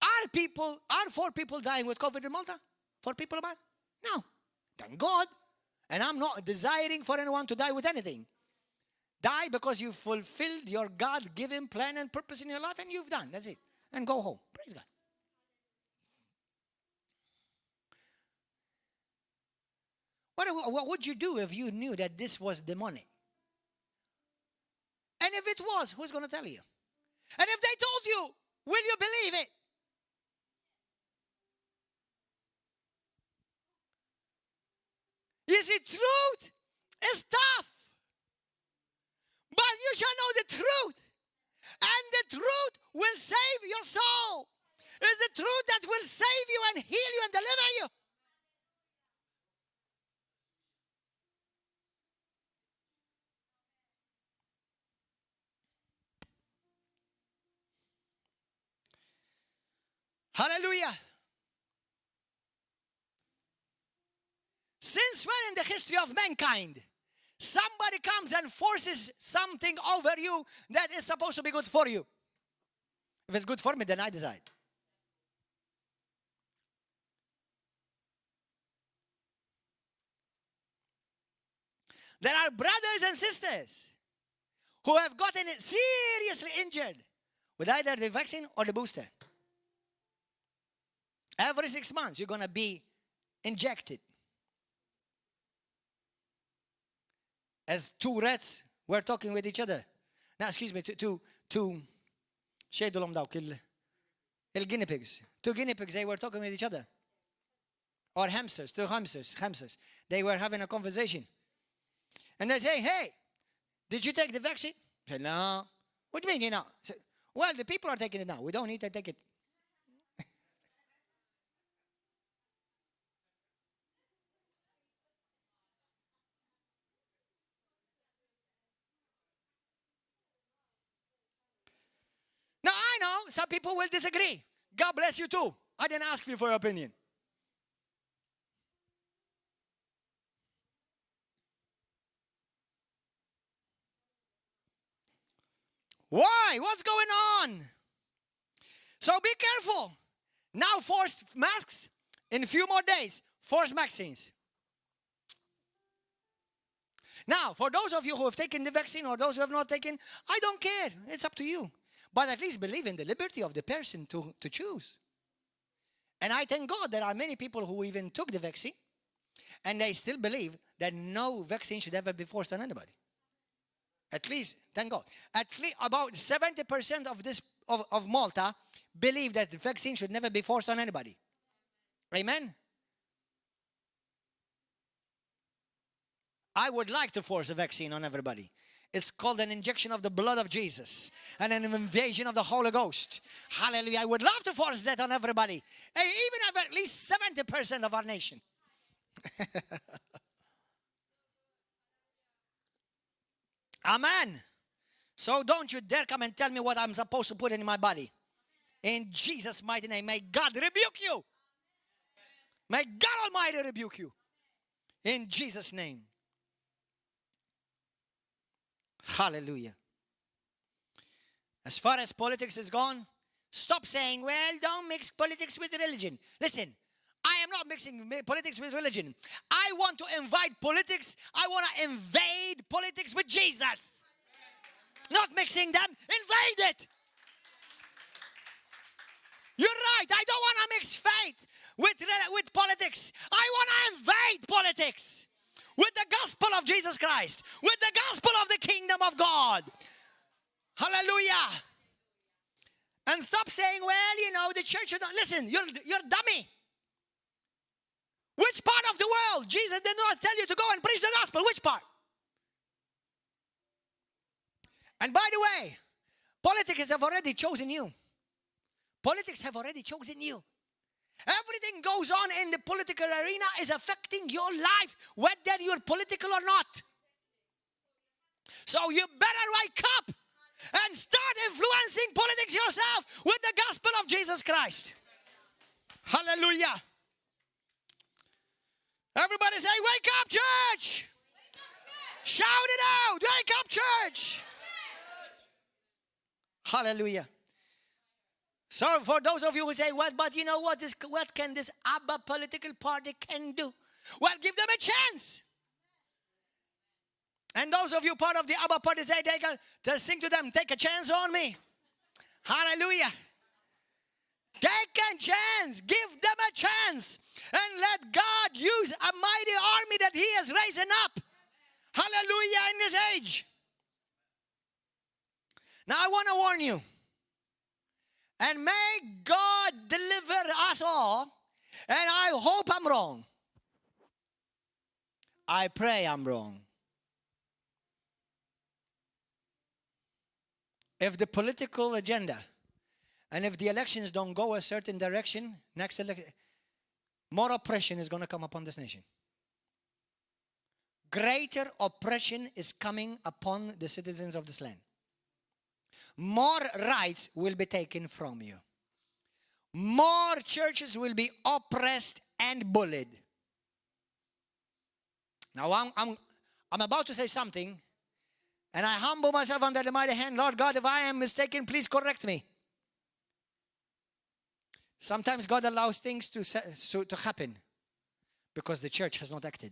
Are people, are four people dying with COVID in Malta? Four people a month? No. Thank God. And I'm not desiring for anyone to die with anything. Die because you fulfilled your God given plan and purpose in your life and you've done. That's it. And go home. Praise God. What, what would you do if you knew that this was demonic? And if it was, who's going to tell you? And if they told you, will you believe it? You see, truth is tough. But you shall know the truth. And the truth will save your soul. It's the truth that will save you and heal you and deliver you. Hallelujah. Since when in the history of mankind somebody comes and forces something over you that is supposed to be good for you? If it's good for me, then I decide. There are brothers and sisters who have gotten seriously injured with either the vaccine or the booster. Every six months, you're going to be injected. As two rats were talking with each other. Now, excuse me, two, two, xejdulhom dawk il, il-guinea pigs. Two guinea pigs, they were talking with each other. Or hamsters, two hamsters, hamsters. They were having a conversation. And they say, hey, did you take the vaccine? I said, no. What do you mean you know? Said, well, the people are taking it now. We don't need to take it. Now, I know some people will disagree. God bless you too. I didn't ask you for your opinion. Why? What's going on? So be careful. Now forced masks in a few more days, forced vaccines. Now, for those of you who have taken the vaccine or those who have not taken, I don't care. It's up to you. But at least believe in the liberty of the person to, to choose. And I thank God there are many people who even took the vaccine and they still believe that no vaccine should ever be forced on anybody. At least, thank God. At least about 70% of this of, of Malta believe that the vaccine should never be forced on anybody. Amen? I would like to force a vaccine on everybody. It's called an injection of the blood of Jesus and an invasion of the Holy Ghost. Hallelujah. I would love to force that on everybody, even at least 70% of our nation. Amen. So don't you dare come and tell me what I'm supposed to put in my body. In Jesus' mighty name, may God rebuke you. May God Almighty rebuke you. In Jesus' name. Hallelujah. As far as politics is gone, stop saying, well, don't mix politics with religion. Listen, I am not mixing politics with religion. I want to invite politics. I want to invade politics with Jesus. Not mixing them, invade it. You're right. I don't want to mix faith with, with politics. I want to invade politics with the gospel of Jesus Christ, with the gospel of the kingdom of God. Hallelujah. And stop saying, well, you know, the church. Should not. Listen, you're, you're dummy. Which part of the world? Jesus did not tell you to go and preach the gospel. Which part? And by the way, politics have already chosen you. Politics have already chosen you. Everything goes on in the political arena is affecting your life, whether you're political or not. So you better wake up and start influencing politics yourself with the gospel of Jesus Christ. Hallelujah. Everybody say, Wake up, church! Wake up, church! Shout it out! Wake up, church! Hallelujah. So for those of you who say, well, but you know what, this, what can this ABBA political party can do? Well, give them a chance. And those of you part of the ABBA party say, take a, to sing to them, take a chance on me. Hallelujah. Take a chance. Give them a chance. And let God use a mighty army that he has raised up. Hallelujah in this age. Now I want to warn you. And may God deliver us all. And I hope I'm wrong. I pray I'm wrong. If the political agenda and if the elections don't go a certain direction, next election, more oppression is going to come upon this nation. Greater oppression is coming upon the citizens of this land. More rights will be taken from you. More churches will be oppressed and bullied. Now, I'm, I'm, I'm about to say something, and I humble myself under the mighty hand. Lord God, if I am mistaken, please correct me. Sometimes God allows things to, to happen because the church has not acted.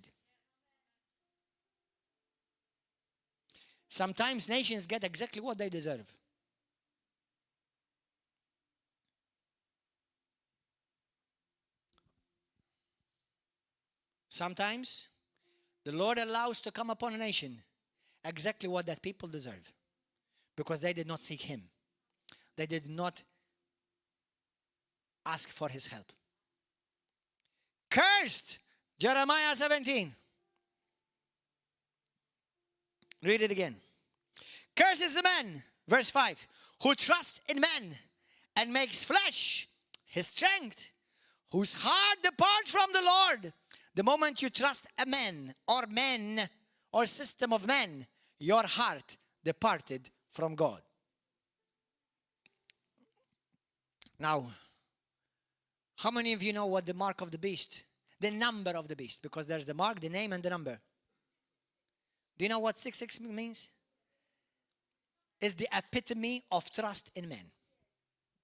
Sometimes nations get exactly what they deserve. Sometimes the Lord allows to come upon a nation exactly what that people deserve because they did not seek Him. They did not ask for His help. Cursed, Jeremiah 17. Read it again. Curses the man, verse 5, who trusts in man and makes flesh his strength, whose heart departs from the Lord. The moment you trust a man or men or system of men, your heart departed from God. Now, how many of you know what the mark of the beast? The number of the beast, because there's the mark, the name, and the number. Do you know what 66 means? It's the epitome of trust in men.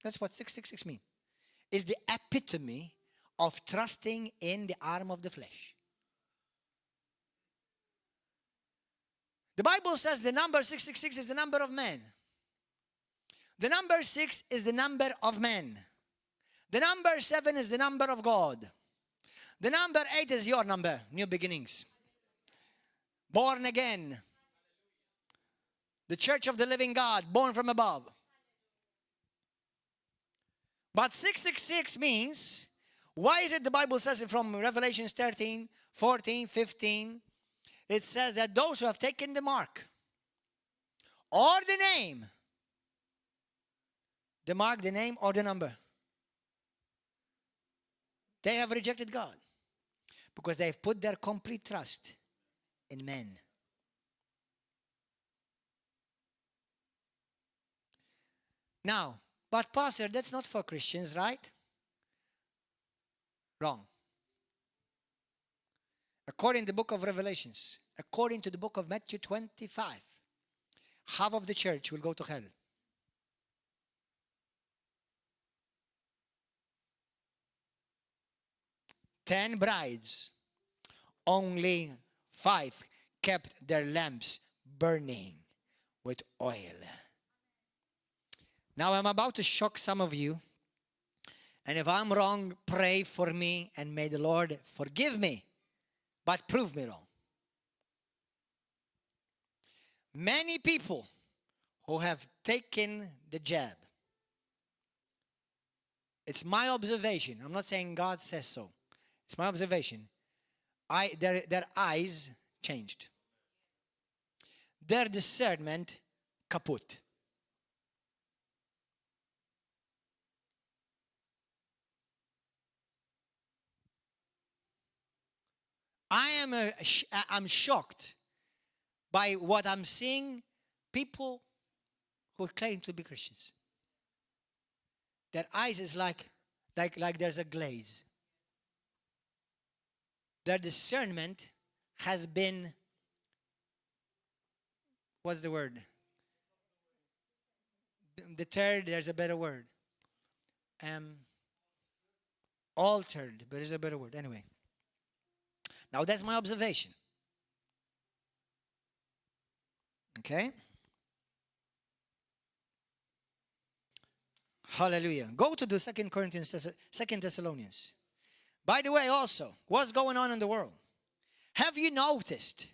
That's what 666 means. It's the epitome of trusting in the arm of the flesh. The Bible says the number 666 is the number of men. The number 6 is the number of men. The number 7 is the number of God. The number 8 is your number, new beginnings. Born again. The church of the living God, born from above. But 666 means, why is it the Bible says it from Revelations 13, 14, 15? It says that those who have taken the mark or the name, the mark, the name, or the number, they have rejected God because they have put their complete trust in men. Now, but Pastor, that's not for Christians, right? Wrong. According to the book of Revelations, according to the book of Matthew 25, half of the church will go to hell. Ten brides, only five kept their lamps burning with oil. Now I'm about to shock some of you. And if I'm wrong, pray for me and may the Lord forgive me, but prove me wrong. Many people who have taken the jab, it's my observation. I'm not saying God says so. It's my observation. I, their, their eyes changed. Their discernment Kaput. I am a, I'm shocked by what I'm seeing people who claim to be Christians. Their eyes is like, like, like there's a glaze. Their discernment has been, what's the word? Deterred, there's a better word. Um, altered, but there's a better word. Anyway. Now that's my observation. Okay? Hallelujah. Go to the Second Corinthians, Second Thessalonians. By the way, also, what's going on in the world? Have you noticed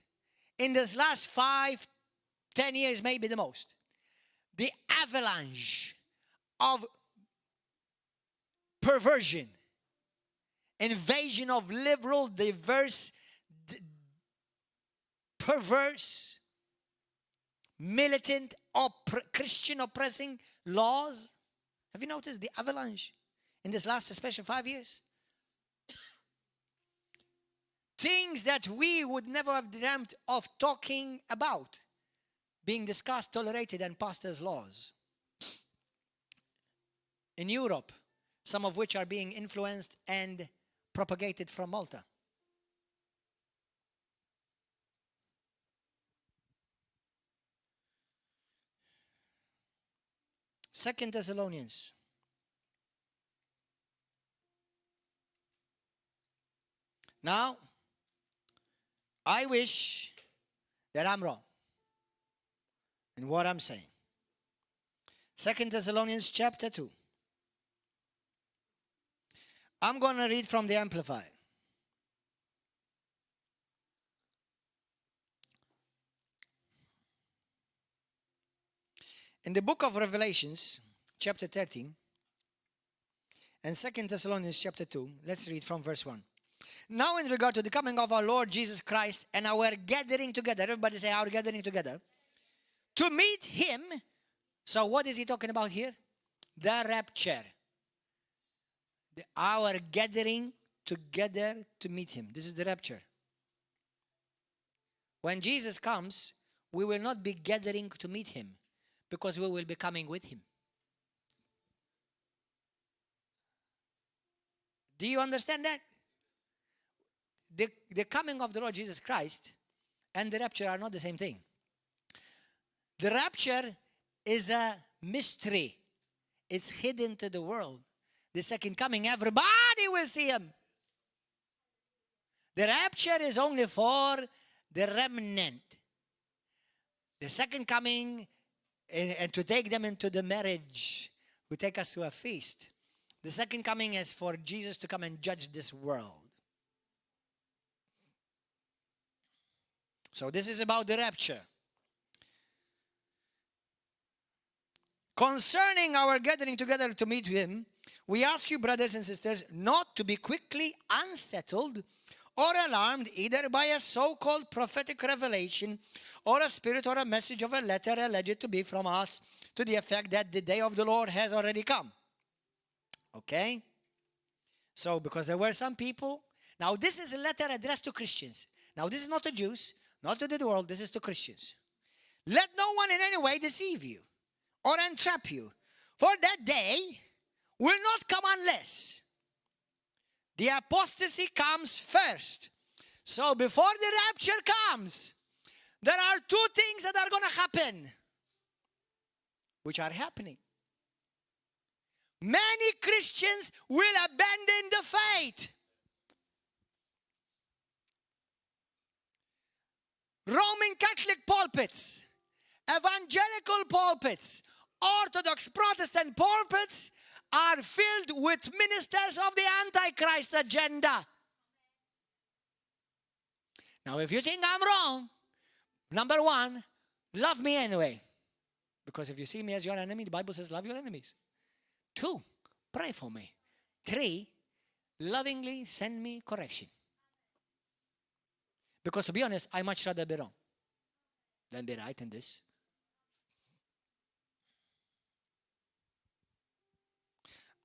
in this last five, 10 years, maybe the most, the avalanche of perversion, invasion of liberal, diverse, perverse, militant, Christian oppressing laws? Have you noticed the avalanche in this last, especially 5 years? Things that we would never have dreamt of talking about being discussed, tolerated, and passed as laws. In Europe, some of which are being influenced and propagated from Malta. Second Thessalonians. Now, I wish that I'm wrong in what I'm saying. Second Thessalonians chapter 2. I'm going to read from the Amplified. In the book of Revelations, chapter 13, and Second Thessalonians chapter 2, let's read from verse 1. Now, in regard to the coming of our Lord Jesus Christ and our gathering together, everybody say, our gathering together, to meet him. So, what is he talking about here? The rapture. Our gathering together to meet him. This is the rapture. When Jesus comes, we will not be gathering to meet him because we will be coming with him. Do you understand that? The coming of the Lord Jesus Christ and the rapture are not the same thing. The rapture is a mystery. It's hidden to the world. The second coming, everybody will see him. The rapture is only for the remnant. The second coming, and to take them into the marriage, will take us to a feast. The second coming is for Jesus to come and judge this world. So this is about the rapture. Concerning our gathering together to meet him, we ask you, brothers and sisters, not to be quickly unsettled or alarmed either by a so-called prophetic revelation or a spirit or a message of a letter alleged to be from us to the effect that the day of the Lord has already come. Okay? So, because there were some people. Now, this is a letter addressed to Christians. Now, this is not to Jews, not to the world, this is to Christians. Let no one in any way deceive you or entrap you, for that day will not come unless the apostasy comes first. So before the rapture comes, there are two things that are going to happen, which are happening. Many Christians will abandon the faith. Roman Catholic pulpits, evangelical pulpits, Orthodox Protestant pulpits are filled with ministers of the Antichrist agenda. Now, if you think I'm wrong, number one, love me anyway. Because if you see me as your enemy, the Bible says love your enemies. Two, pray for me. Three, lovingly send me correction. Because to be honest, I much rather be wrong than be right in this.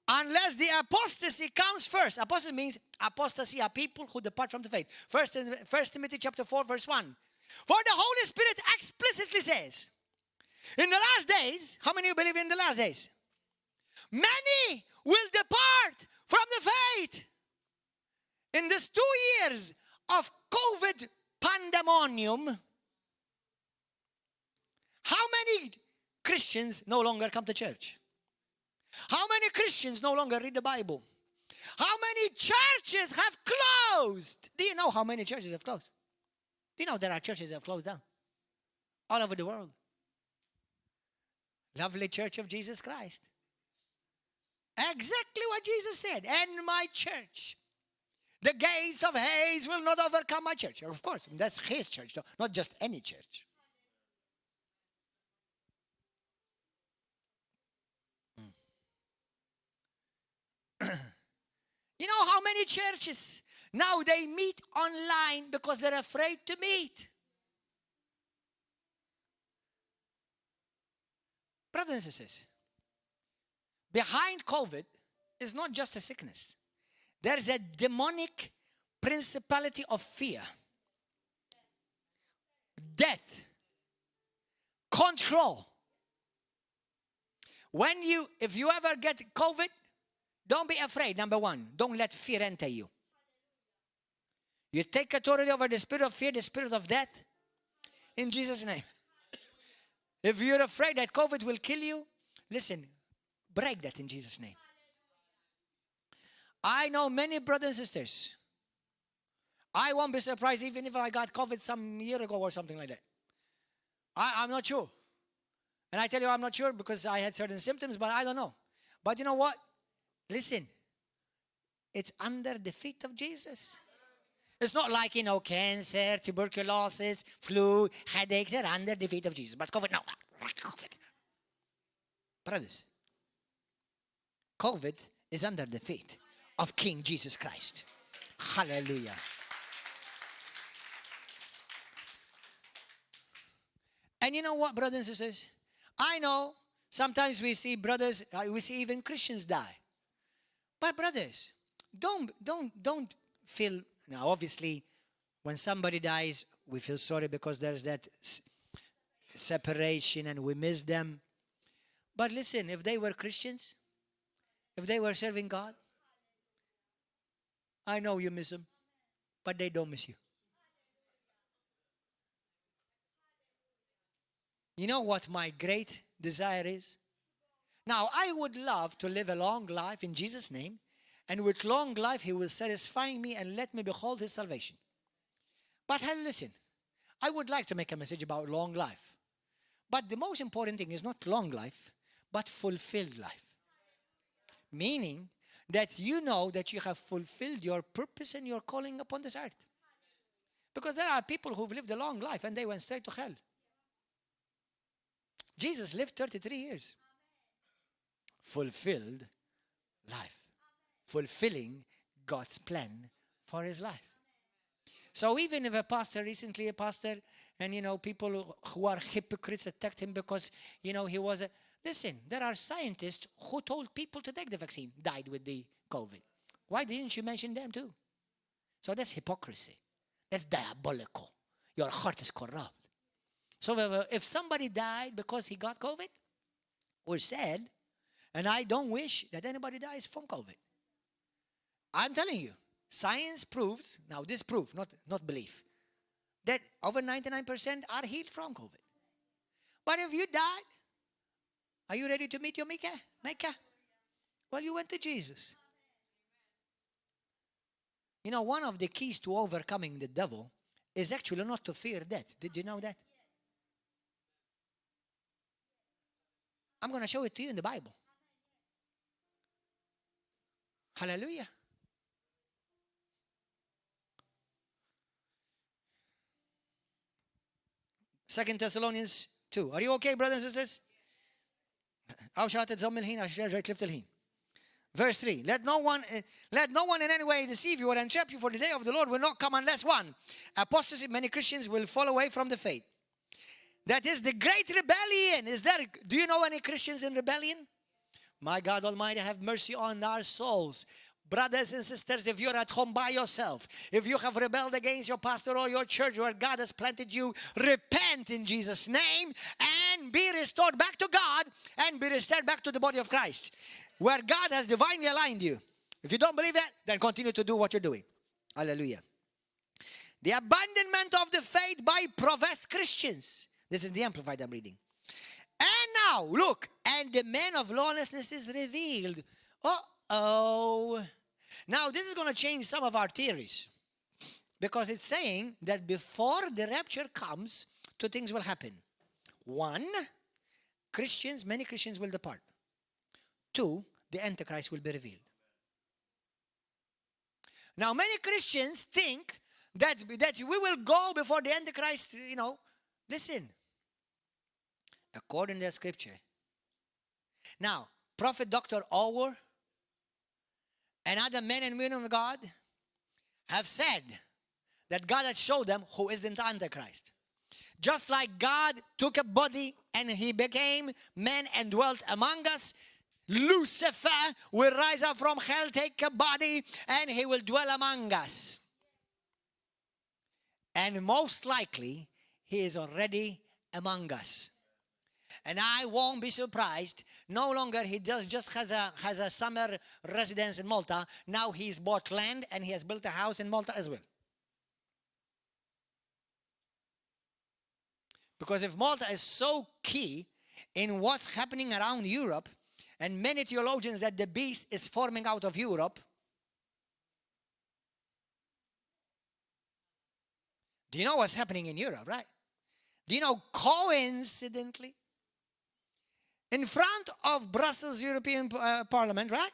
Unless the apostasy comes first. Apostasy means apostasy are people who depart from the faith. First Timothy chapter 4, verse 1. For the Holy Spirit explicitly says, in the last days, how many of you believe in the last days? Many will depart from the faith. In this 2 years of COVID pandemonium, how many Christians no longer come to church? How many Christians no longer read the Bible? How many churches have closed? Do you know how many churches have closed? Do you know there are churches that have closed down? All over the world. Lovely Church of Jesus Christ. Exactly what Jesus said. And my church. The gates of Hades will not overcome my church. Of course, that's his church, not just any church. You know how many churches now they meet online because they're afraid to meet? Brothers and sisters, behind COVID is not just a sickness. There's a demonic principality of fear, death, control. If you ever get COVID, don't be afraid, number one. Don't let fear enter you. You take authority over the spirit of fear, the spirit of death, in Jesus' name. If you're afraid that COVID will kill you, listen, break that in Jesus' name. I know many brothers and sisters. I won't be surprised even if I got COVID some year ago or something like that. I'm not sure. And I tell you I'm not sure because I had certain symptoms, but I don't know. But you know what? Listen, it's under the feet of Jesus. It's not like, cancer, tuberculosis, flu, headaches are under the feet of Jesus. But COVID, no. COVID. Brothers, COVID is under the feet of King Jesus Christ. Hallelujah. And you know what, brothers and sisters? I know sometimes we see brothers, we see even Christians die. But brothers, don't feel, now obviously, when somebody dies, we feel sorry because there's that separation and we miss them. But listen, if they were Christians, if they were serving God, I know you miss them, but they don't miss you. You know what my great desire is? Now, I would love to live a long life in Jesus' name, and with long life, he will satisfy me and let me behold his salvation. But hey, listen, I would like to make a message about long life. But the most important thing is not long life, but fulfilled life. Meaning that you know that you have fulfilled your purpose and your calling upon this earth. Because there are people who've lived a long life and they went straight to hell. Jesus lived 33 years. Fulfilled life. Fulfilling God's plan for his life. So even if a pastor, recently a pastor, and people who are hypocrites attacked him because he was a... Listen, there are scientists who told people to take the vaccine, died with the COVID. Why didn't you mention them too? So that's hypocrisy. That's diabolical. Your heart is corrupt. So if somebody died because he got COVID, we're sad, and I don't wish that anybody dies from COVID. I'm telling you, science proves, now this proof, not belief, that over 99% are healed from COVID. But if you died, are you ready to meet your Maker? Maker? Well, you went to Jesus. One of the keys to overcoming the devil is actually not to fear death. Did you know that? I'm going to show it to you in the Bible. Hallelujah. 2 Thessalonians 2. Are you okay, brothers and sisters? Għaw xaħat iżomm il-ħin għax reġgħet tlift il-ħin. Verse 3, let no one in any way deceive you or entrap you, for the day of the Lord will not come unless one. Apostasy, many Christians will fall away from the faith. That is the great rebellion. Do you know any Christians in rebellion? My God Almighty, have mercy on our souls. Brothers and sisters, if you're at home by yourself, if you have rebelled against your pastor or your church where God has planted you, repent in Jesus' name and be restored back to God and be restored back to the body of Christ, where God has divinely aligned you. If you don't believe that, then continue to do what you're doing. Hallelujah. The abandonment of the faith by professed Christians. This is the Amplified I'm reading. And now, look, and the man of lawlessness is revealed. Uh oh. Now, this is going to change some of our theories because it's saying that before the rapture comes, two things will happen. One, Christians, many Christians will depart. Two, the Antichrist will be revealed. Now, many Christians think that, that we will go before the Antichrist, you know. Listen, according to the scripture. Now, Prophet Dr. Owuor and other men and women of God have said that God has showed them who is the Antichrist. Just like God took a body and he became man and dwelt among us, Lucifer will rise up from hell, take a body, and he will dwell among us. And most likely, he is already among us. And I won't be surprised. No longer he does just has a has a summer residence in Malta. Now he's bought land and he has built a house in Malta as well. Because if Malta is so key in what's happening around Europe, and many theologians that the beast is forming out of Europe, do you know what's happening in Europe, right? Do you know coincidentally, in front of Brussels European uh, Parliament, right?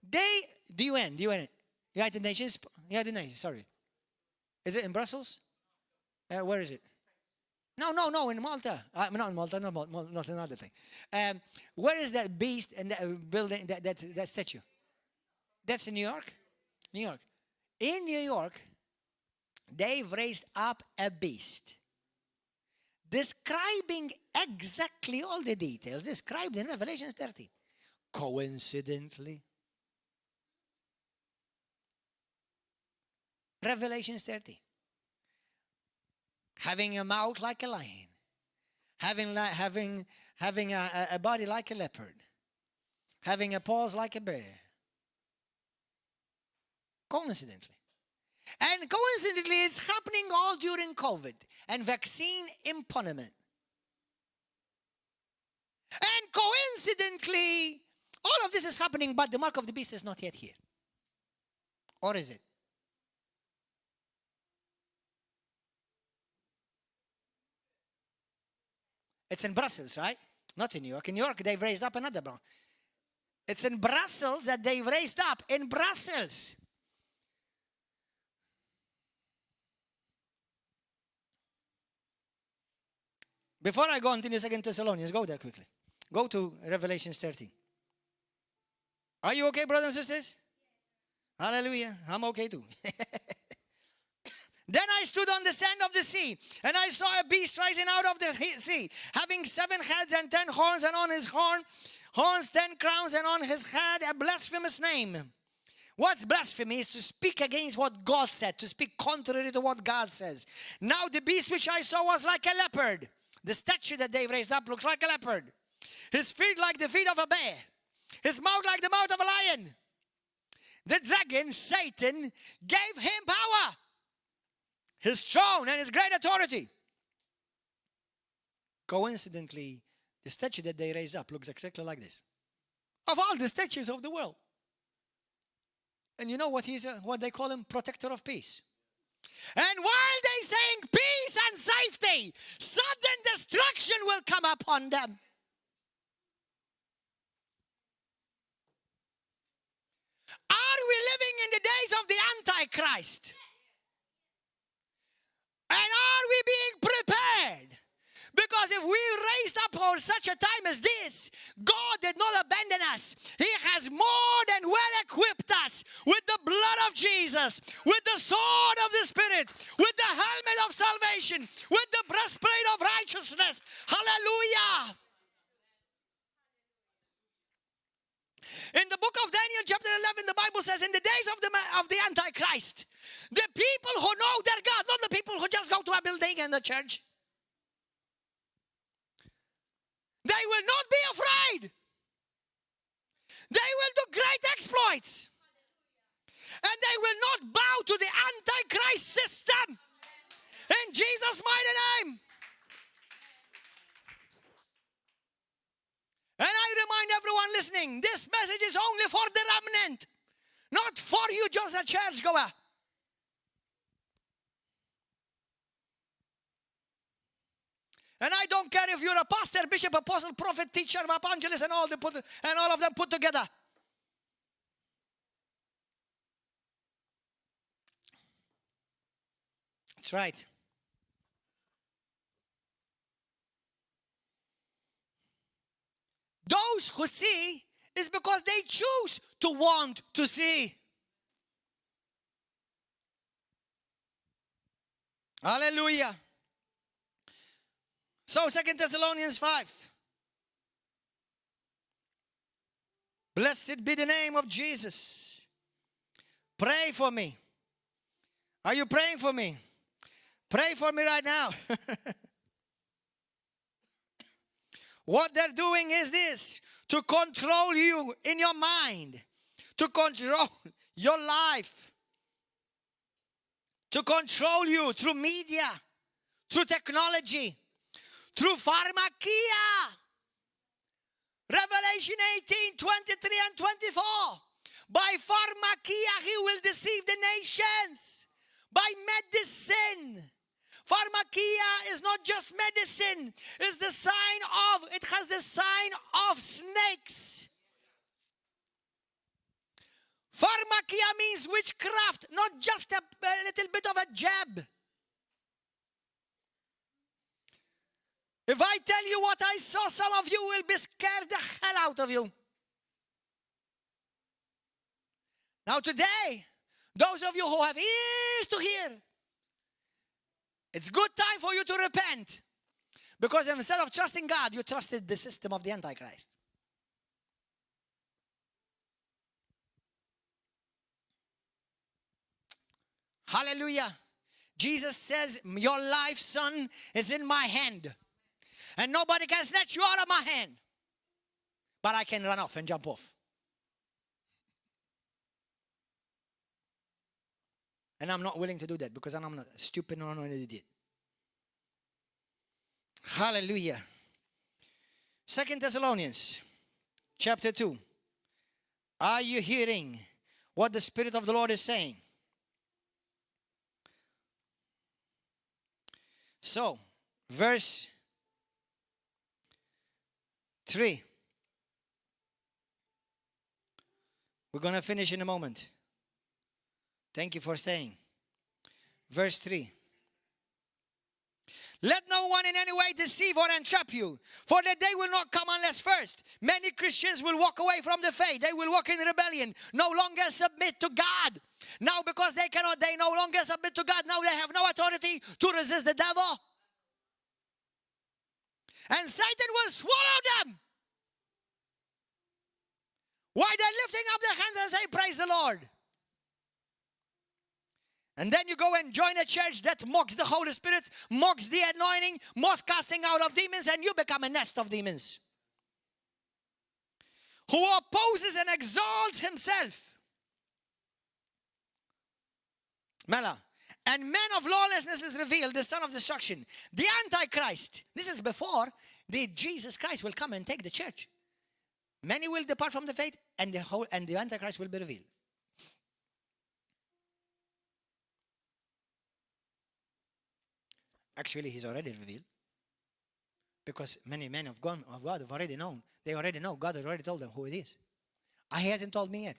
They, the UN, the UN, United Nations, United Nations, sorry. Is it in Brussels? Uh, where is it? No, no, no, in Malta. Uh, not in Malta, no, not another thing. Um, where is that beast and that uh, building, that, that, that statue? That's in New York? New York. In New York, they've raised up a beast describing exactly all the details described in Revelation 13. Coincidentally, Revelation 13. Having a mouth like a lion, having, having, having a, a body like a leopard, having a paws like a bear. Coincidentally. And coincidentally, it's happening all during COVID and vaccine imponiment. And coincidentally, all of this is happening, but the mark of the beast is not yet here. Or is it? It's in Brussels, right? Not in New York. In New York, they've raised up another one. It's in Brussels that they've raised up. In Brussels. Before I go on to Second Thessalonians, go there quickly. Go to Revelation 13. Are you okay, brothers and sisters? Hallelujah. I'm okay too. Then I stood on the sand of the sea, and I saw a beast rising out of the sea, having seven heads and ten horns, and on his horn horns ten crowns, and on his head a blasphemous name. What's blasphemy is to speak against what God said, to speak contrary to what God says. Now the beast which I saw was like a leopard. The statue that they raised up looks like a leopard. His feet like the feet of a bear, his mouth like the mouth of a lion. The dragon, Satan, gave him power, his throne, and his great authority. Coincidentally, the statue that they raised up looks exactly like this. Of all the statues of the world. And you know what he's uh, what they call him? Protector of peace. And while they saying peace and safety, sudden destruction will come upon them. Are we living in the days of the Antichrist? And are we being prepared? Because if we raised up for such a time as this, God did not abandon us. He has more than well equipped us with the blood of Jesus, with the sword of the Spirit, with the helmet of salvation, with the breastplate of righteousness. Hallelujah. In the book of Daniel, chapter 11, the Bible says, in the days of the, of the Antichrist, the people who know their God, not the people who just go to a building and the church, they will not be afraid. They will do great exploits. And they will not bow to the Antichrist system. In Jesus' mighty name. And I remind everyone listening this message is only for the remnant, not for you, just a churchgoer. And I don't care if you're a pastor, bishop, apostle, prophet, teacher, evangelist, and all, the put, and all of them put together. That's right. Those who see is because they choose to want to see. Hallelujah. So, Second Thessalonians 5. Blessed be the name of Jesus. Pray for me. Are you praying for me? Pray for me right now. what they're doing is this to control you in your mind, to control your life, to control you through media, through technology, through pharmakia. Revelation 18 23 and 24. By pharmakia, he will deceive the nations. By medicine. Pharmakia is not just medicine, it's the sign of, it has the sign of snakes. Pharmakia means witchcraft, not just a, a little bit of a jab. If I tell you what I saw, some of you will be scared the hell out of you. Now, today, those of you who have ears to hear, it's good time for you to repent. Because instead of trusting God, you trusted the system of the Antichrist. Hallelujah. Jesus says, Your life, son, is in my hand. And nobody can snatch you out of my hand. But I can run off and jump off. And I'm not willing to do that because I'm not stupid nor an idiot. Hallelujah. Second Thessalonians chapter 2. Are you hearing what the Spirit of the Lord is saying? So, verse 3. We're going to finish in a moment. Thank you for staying. Verse 3. Let no one in any way deceive or entrap you, for the day will not come unless first many Christians will walk away from the faith. They will walk in rebellion, no longer submit to God. Now, because they cannot, they no longer submit to God. Now they have no authority to resist the devil. And Satan will swallow them. Why they're lifting up their hands and say, Praise the Lord. And then you go and join a church that mocks the Holy Spirit, mocks the anointing, mocks casting out of demons, and you become a nest of demons. Who opposes and exalts himself. Mela. And man of lawlessness is revealed, the son of destruction, the Antichrist. This is before the Jesus Christ will come and take the church. Many will depart from the faith, and the whole and the Antichrist will be revealed. Actually, he's already revealed. Because many men of God, of God have already known. They already know. God has already told them who it is. Ah, he hasn't told me yet.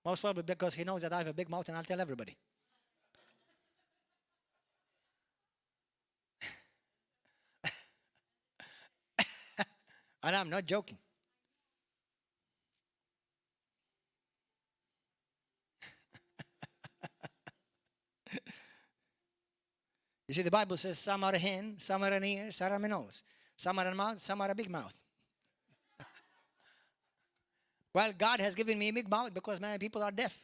Most probably because he knows that I have a big mouth and I'll tell everybody. and I'm not joking. You see, the Bible says some are a hen, some are an ear, some are a nose, some are a mouth, some are a big mouth. Well, God has given me a big mouth because many people are deaf.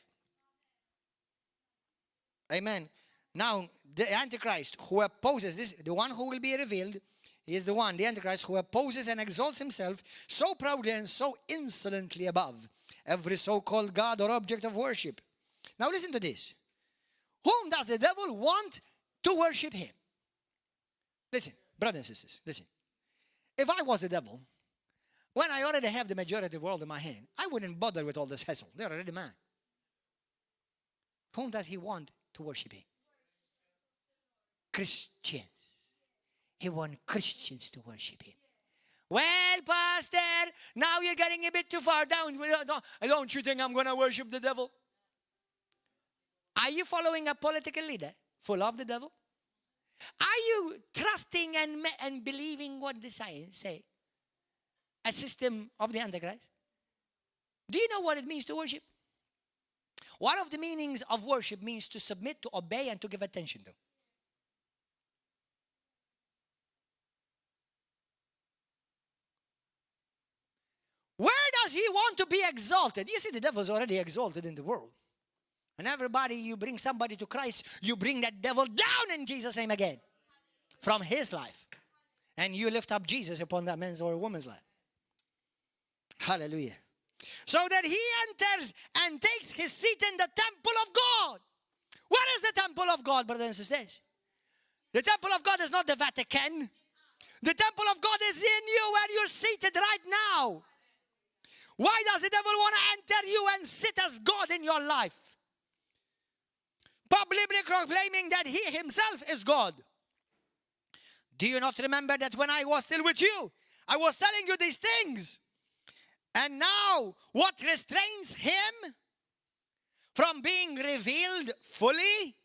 Amen. Now, the Antichrist who opposes this, the one who will be revealed, is the one, the Antichrist, who opposes and exalts himself so proudly and so insolently above every so called God or object of worship. Now, listen to this. Whom does the devil want to worship him? Listen, brothers and sisters, listen. If I was the devil, when I already have the majority of the world in my hand, I wouldn't bother with all this hassle. They're already mine. Whom does he want to worship him? Christians. He wants Christians to worship him. Well, Pastor, now you're getting a bit too far down. Don't you think I'm going to worship the devil? Are you following a political leader full of the devil? Are you trusting and, and believing what the science say? A system of the Antichrist? Do you know what it means to worship? One of the meanings of worship means to submit, to obey, and to give attention to. Where does he want to be exalted? You see, the devil's already exalted in the world. And everybody, you bring somebody to Christ, you bring that devil down in Jesus' name again from his life. And you lift up Jesus upon that man's or woman's life. Hallelujah. So that he enters and takes his seat in the temple of God. What is the temple of God, brothers and sisters? The temple of God is not the Vatican. The temple of God is in you where you're seated right now. Why does the devil want to enter you and sit as God in your life? Publicly proclaiming that he himself is God. Do you not remember that when I was still with you, I was telling you these things? And now, what restrains him from being revealed fully?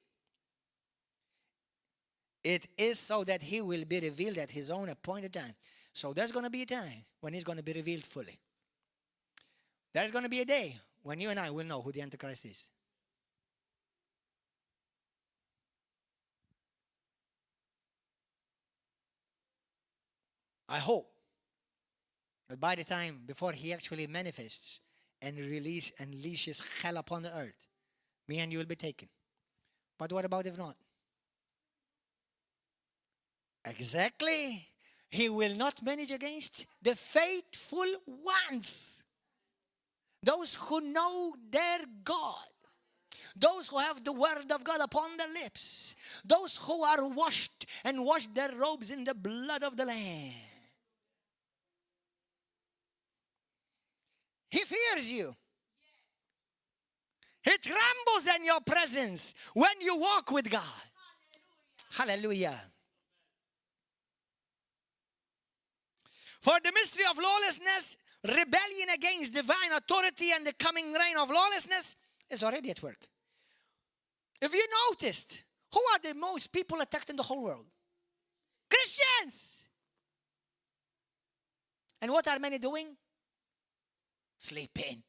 It is so that he will be revealed at his own appointed time. So there's going to be a time when he's going to be revealed fully. There's going to be a day when you and I will know who the Antichrist is. I hope that by the time before he actually manifests and release and unleashes hell upon the earth, me and you will be taken. But what about if not? Exactly. He will not manage against the faithful ones. Those who know their God. Those who have the word of God upon their lips. Those who are washed and washed their robes in the blood of the Lamb. He fears you. He trembles in your presence when you walk with God. Hallelujah. For the mystery of lawlessness, rebellion against divine authority, and the coming reign of lawlessness is already at work. If you noticed, who are the most people attacked in the whole world? Christians! And what are many doing? Sleeping.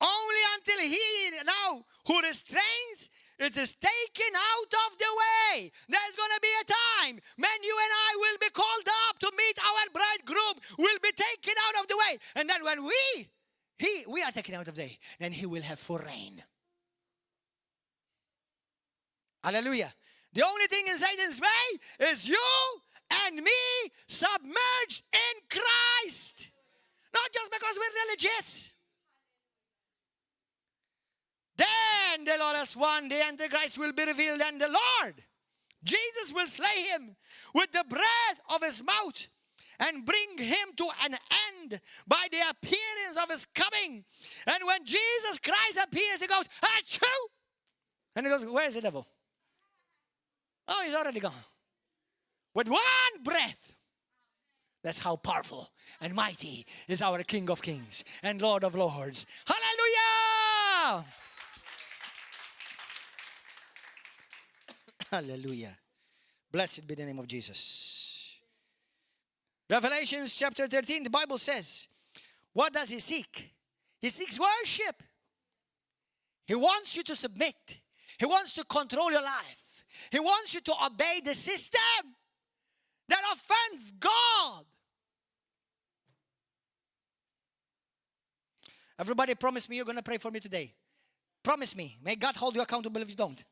Only until he now who restrains it is taken out of the way. There's going to be a time when you and I will be called up to meet our bridegroom, will be taken out of the way. And then when we, he, we are taken out of the way, then he will have full reign. Hallelujah. The only thing in Satan's way is you and me submerged in Christ. Not just because we're religious. Then the lawless one, the Antichrist, will be revealed, and the Lord, Jesus, will slay him with the breath of his mouth and bring him to an end by the appearance of his coming. And when Jesus Christ appears, he goes, Achoo! And he goes, Where is the devil? Oh, he's already gone. With one breath. That's how powerful and mighty is our King of Kings and Lord of Lords. Hallelujah! Hallelujah. Blessed be the name of Jesus. Revelations chapter 13, the Bible says, What does he seek? He seeks worship. He wants you to submit. He wants to control your life. He wants you to obey the system that offends God. Everybody promise me you're going to pray for me today. Promise me. May God hold you accountable if you don't.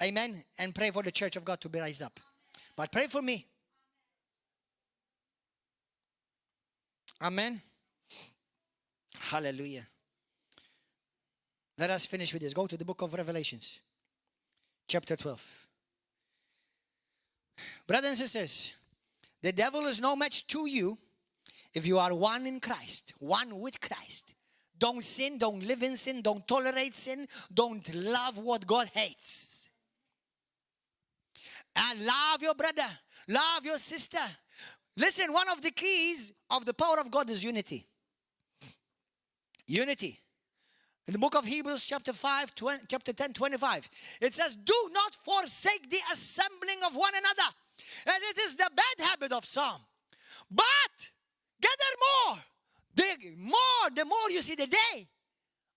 Amen. And pray for the church of God to be raised up. But pray for me. Amen. Hallelujah. Let us finish with this. Go to the book of Revelations, chapter 12. Brothers and sisters, the devil is no match to you if you are one in Christ, one with Christ. Don't sin, don't live in sin, don't tolerate sin, don't love what God hates. And love your brother, love your sister. Listen, one of the keys of the power of God is unity. Unity. In the book of Hebrews, chapter 5, 20, chapter 10, 25, it says, Do not forsake the assembling of one another, as it is the bad habit of some. But gather more. The more, the more you see the day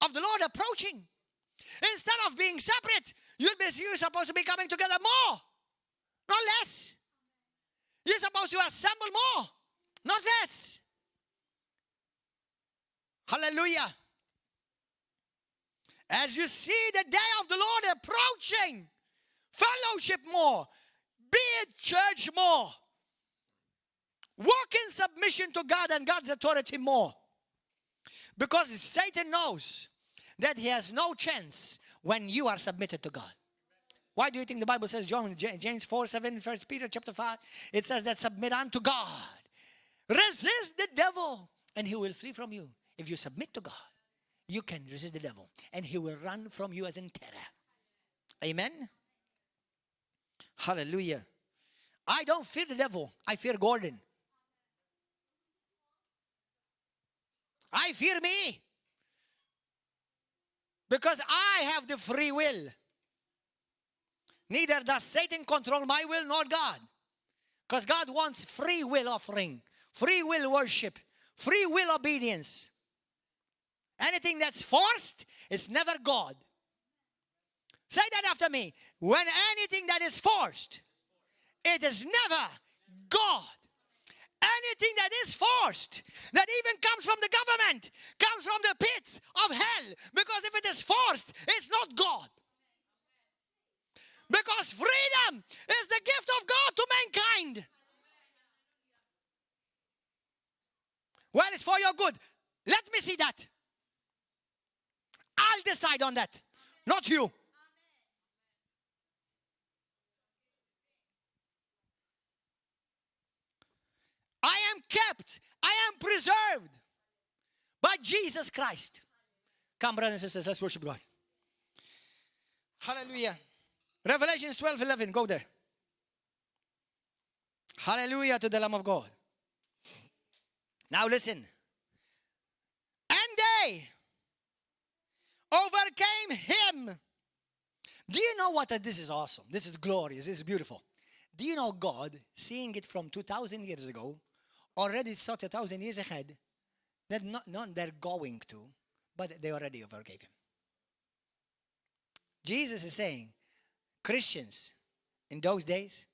of the Lord approaching. Instead of being separate, you'll be, you're supposed to be coming together more, not less. You're supposed to assemble more, not less. Hallelujah. As you see the day of the Lord approaching, fellowship more, be at church more, walk in submission to God and God's authority more. Because Satan knows that he has no chance when you are submitted to God. Why do you think the Bible says, John, James 4, 7, 1 Peter chapter 5, it says that submit unto God. Resist the devil and he will flee from you. If you submit to God, you can resist the devil and he will run from you as in terror. Amen? Hallelujah. I don't fear the devil. I fear Gordon. I fear me. Because I have the free will. Neither does Satan control my will nor God. Because God wants free will offering, free will worship, free will obedience. Anything that's forced is never God. Say that after me. When anything that is forced, it is never God. Anything that is forced, that even comes from the government, comes from the pits of hell. Because if it is forced, it's not God. Because freedom is the gift of God to mankind. Well, it's for your good. Let me see that. I'll decide on that, not you. I am kept, I am preserved by Jesus Christ. Come, brothers and sisters, let's worship God. Hallelujah. Revelation 12 11, go there. Hallelujah to the Lamb of God. Now listen. And they overcame him. Do you know what? This is awesome. This is glorious. This is beautiful. Do you know God, seeing it from 2,000 years ago, already saw 2,000 years ahead that not, not they're going to, but they already overcame him. Jesus is saying, Christians in those days,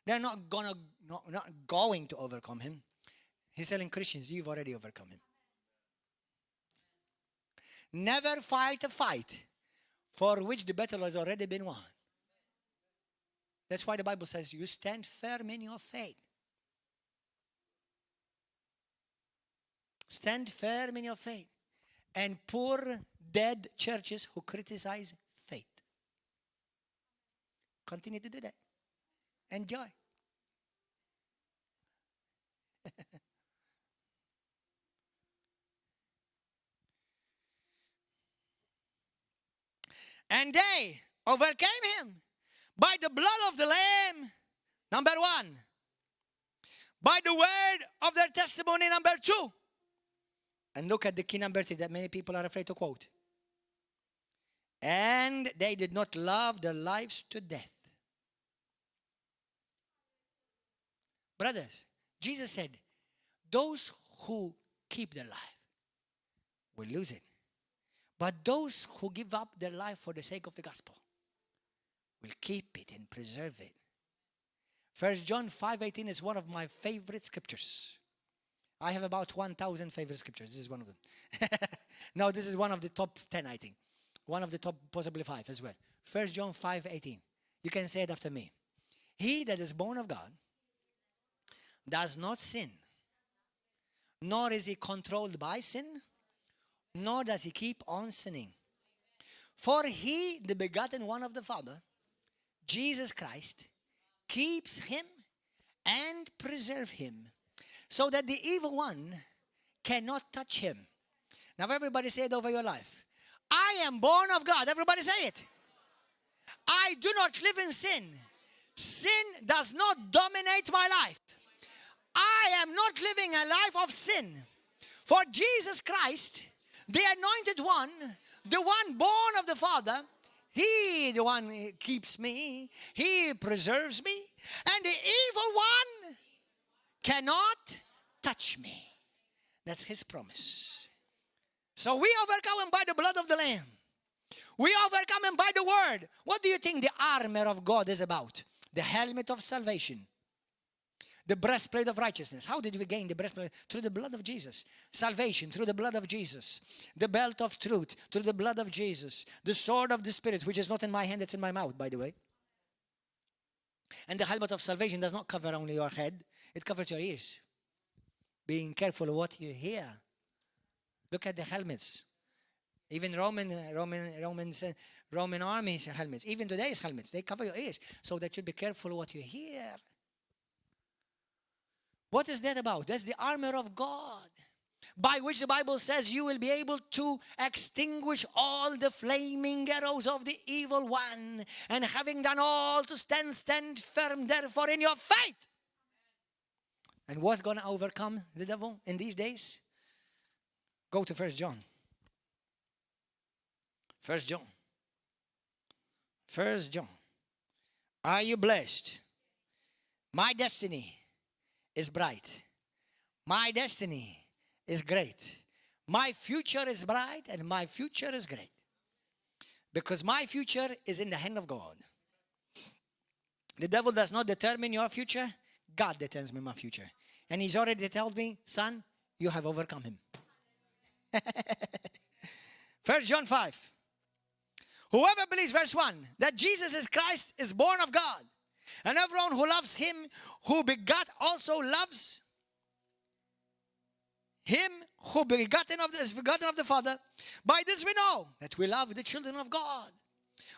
they're not gonna not, not going to overcome him. He's telling Christians, you've already overcome him. Never fight a fight for which the battle has already been won. That's why the Bible says you stand firm in your faith. Stand firm in your faith. And poor dead churches who criticize faith. Continue to do that. Enjoy. And they overcame him by the blood of the Lamb, number one. By the word of their testimony, number two. And look at the key number three that many people are afraid to quote. And they did not love their lives to death. Brothers, Jesus said, those who keep their life will lose it. But those who give up their life for the sake of the gospel will keep it and preserve it. First John 5:18 is one of my favorite scriptures. I have about 1,000 favorite scriptures. This is one of them. No, this is one of the top 10, I think. One of the top, possibly five as well. 1 John 5:18. You can say it after me. He that is born of God does not sin, nor is he controlled by sin, nor does he keep on sinning. For he, the begotten one of the Father, Jesus Christ, keeps him and preserve him, so that the evil one cannot touch him. Now, everybody say it over your life. I am born of God. Everybody say it. I do not live in sin. Sin does not dominate my life. I am not living a life of sin. For Jesus Christ, the anointed one, the one born of the Father, he, the one keeps me, he preserves me, and the evil one cannot touch me. That's his promise. So we overcome him by the blood of the Lamb. We overcome him by the word. What do you think the armor of God is about? The helmet of salvation, the breastplate of righteousness. How did we gain the breastplate? Through the blood of Jesus. Salvation through the blood of Jesus. The belt of truth through the blood of Jesus. The sword of the Spirit, which is not in my hand, it's in my mouth, by the way. And the helmet of salvation does not cover only your head, it covers your ears. Being careful of what you hear. Look at the helmets. Even Roman armies helmets, even today's helmets, they cover your ears so that you be careful what you hear. What is that about? That's the armor of God, by which the Bible says you will be able to extinguish all the flaming arrows of the evil one. And having done all to stand, stand firm therefore in your faith. And what's going to overcome the devil in these days? Go to 1 John. 1 John. 1 John. Are you blessed? My destiny is bright. My destiny is great. My future is bright and my future is great. Because my future is in the hand of God. The devil does not determine your future. God determines my future. And he's already told me, "Son, you have overcome him." 1 John 5. Whoever believes, verse 1, that Jesus is Christ is born of God. And everyone who loves him who begot also loves him who is begotten of the Father. By this we know that we love the children of God,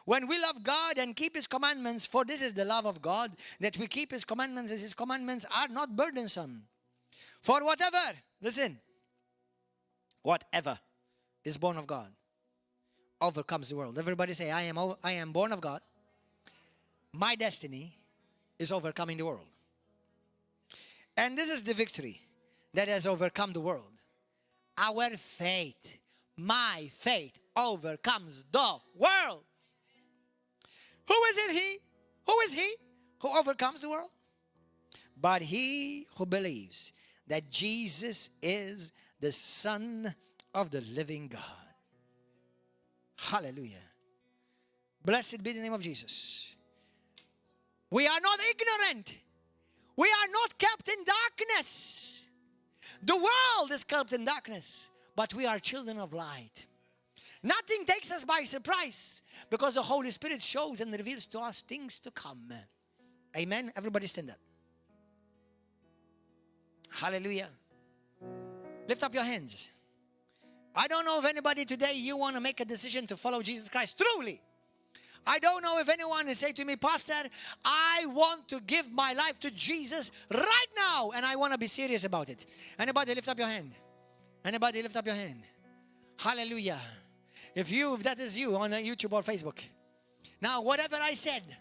when we love God and keep his commandments, for this is the love of God, that we keep his commandments, as his commandments are not burdensome. For whatever, listen, whatever is born of God overcomes the world. Everybody say, "I am born of God. My destiny is overcoming the world." And this is the victory that has overcome the world. Our faith, my faith overcomes the world. Who is it he? Who is he who overcomes the world? But he who believes that Jesus is the Son of the living God. Hallelujah. Blessed be the name of Jesus. We are not ignorant. We are not kept in darkness. The world is kept in darkness, but we are children of light. Nothing takes us by surprise because the Holy Spirit shows and reveals to us things to come. Amen. Everybody stand up. Hallelujah. Lift up your hands. I don't know if anybody today, you want to make a decision to follow Jesus Christ truly. I don't know if anyone will say to me, "Pastor, I want to give my life to Jesus right now and I want to be serious about it." Anybody lift up your hand? Anybody lift up your hand? Hallelujah. If that is you on YouTube or Facebook. Now, whatever I said,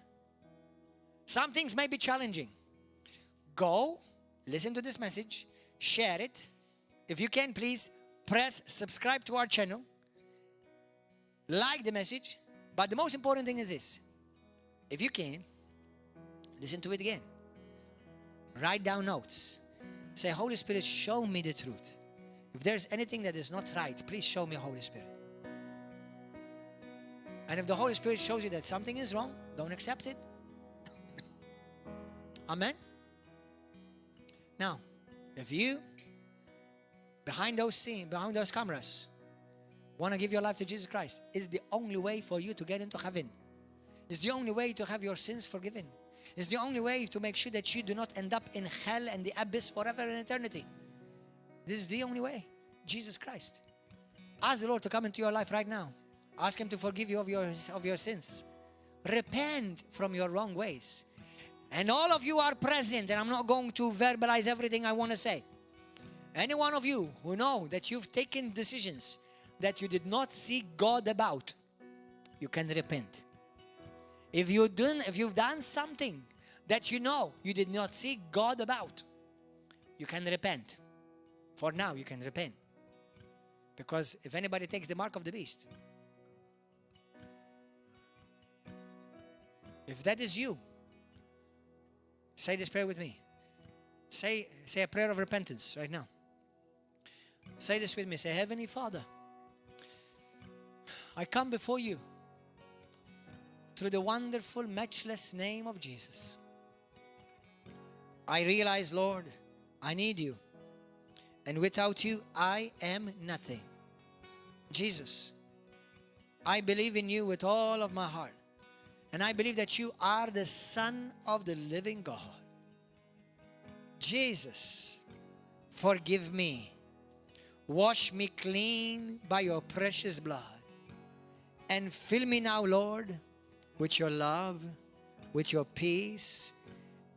some things may be challenging. Go, listen to this message, share it. If you can, please press subscribe to our channel, like the message. But the most important thing is this: if you can, listen to it again. Write down notes. Say, "Holy Spirit, show me the truth. If there's anything that is not right, please show me, Holy Spirit." And if the Holy Spirit shows you that something is wrong, don't accept it. Amen. Now, if you Behind those scene, behind those cameras, want to give your life to Jesus Christ. Is the only way for you to get into heaven. It's the only way to have your sins forgiven. It's the only way to make sure that you do not end up in hell and the abyss forever in eternity. This is the only way. Jesus Christ. Ask the Lord to come into your life right now. Ask Him to forgive you of your sins. Repent from your wrong ways. And all of you are present, and I'm not going to verbalize everything I want to say. Any one of you who know that you've taken decisions that you did not seek God about, you can repent. If you've done something that you know you did not seek God about, you can repent. For now, you can repent. Because if anybody takes the mark of the beast, if that is you, say this prayer with me. Say a prayer of repentance right now. Say this with me. Say, Heavenly Father, I come before you through the wonderful, matchless name of Jesus. I realize, Lord, I need you. And without you, I am nothing. Jesus, I believe in you with all of my heart. And I believe that you are the Son of the living God. Jesus, forgive me. Wash me clean by your precious blood. And fill me now, Lord, with your love, with your peace,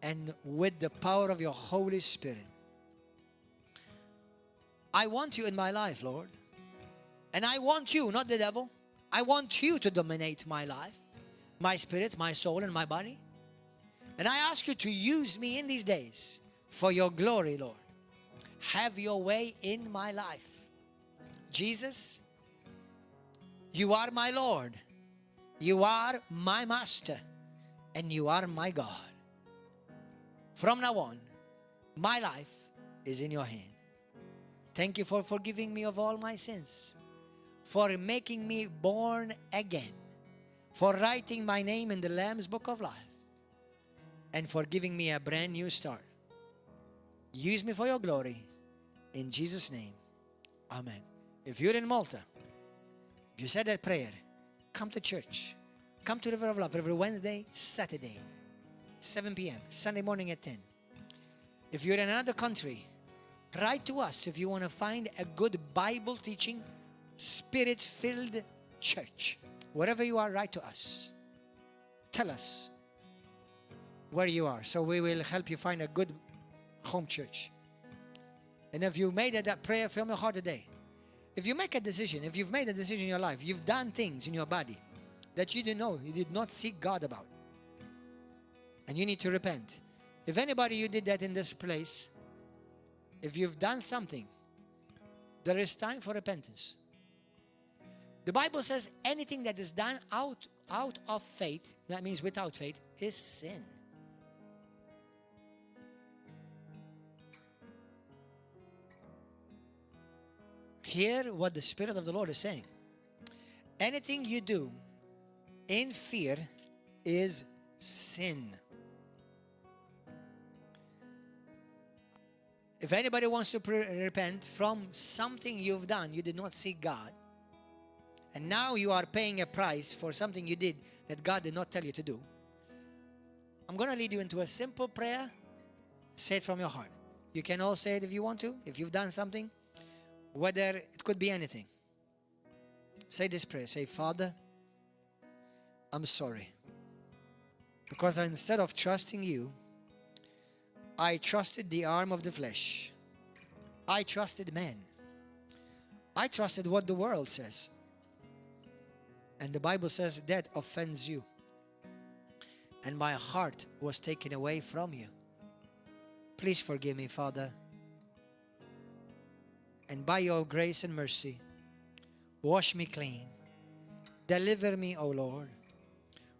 and with the power of your Holy Spirit. I want you in my life, Lord. And I want you, not the devil. I want you to dominate my life, my spirit, my soul, and my body. And I ask you to use me in these days for your glory, Lord. Have your way in my life. Jesus, you are my Lord. You are my master. And you are my God. From now on, my life is in your hand. Thank you for forgiving me of all my sins, for making me born again, for writing my name in the Lamb's book of life, and for giving me a brand new start. Use me for your glory. In Jesus' name, Amen. If you're in Malta, if you said that prayer, come to church. Come to River of Love every Wednesday, Saturday, 7 p.m., Sunday morning at 10. If you're in another country, write to us if you want to find a good Bible teaching, spirit filled church. Wherever you are, write to us. Tell us where you are so we will help you find a good home church. And if you made that prayer from your heart today, if you make a decision, if you've made a decision in your life, you've done things in your body that you didn't know, you did not seek God about, and you need to repent. If anybody you did that in this place, if you've done something, there is time for repentance. The Bible says anything that is done out of faith, that means without faith, is sin. Hear what the Spirit of the Lord is saying. Anything you do in fear is sin. If anybody wants to repent from something you've done, you did not seek God, and now you are paying a price for something you did that God did not tell you to do. I'm going to lead you into a simple prayer. Say it from your heart. You can all say it if you want to, if you've done something, whether it could be anything. Say this prayer. Say, Father, I'm sorry. Because instead of trusting you, I trusted the arm of the flesh. I trusted men. I trusted what the world says. And the Bible says that offends you. And my heart was taken away from you. Please forgive me, Father. And by your grace and mercy, wash me clean. Deliver me, O Lord,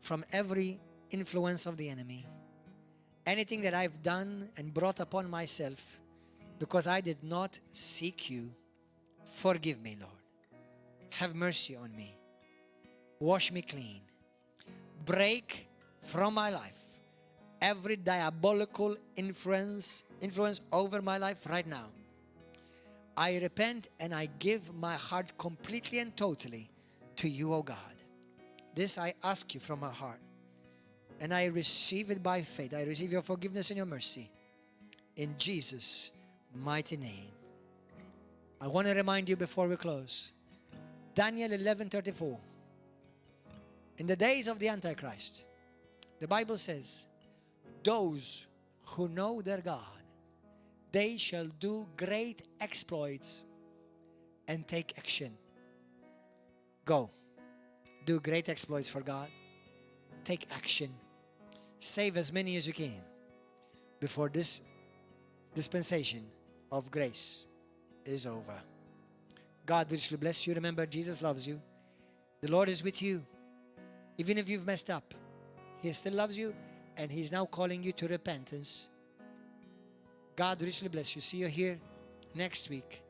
from every influence of the enemy. Anything that I've done and brought upon myself because I did not seek you, forgive me, Lord. Have mercy on me. Wash me clean. Break from my life every diabolical influence over my life right now. I repent and I give my heart completely and totally to you, O God. This I ask you from my heart. And I receive it by faith. I receive your forgiveness and your mercy. In Jesus' mighty name. I want to remind you before we close. Daniel 11:34. In the days of the Antichrist, the Bible says, "Those who know their God, they shall do great exploits and take action." Go. Do great exploits for God. Take action. Save as many as you can before this dispensation of grace is over. God richly bless you. Remember, Jesus loves you. The Lord is with you. Even if you've messed up, He still loves you and He's now calling you to repentance. God richly bless you. See you here next week.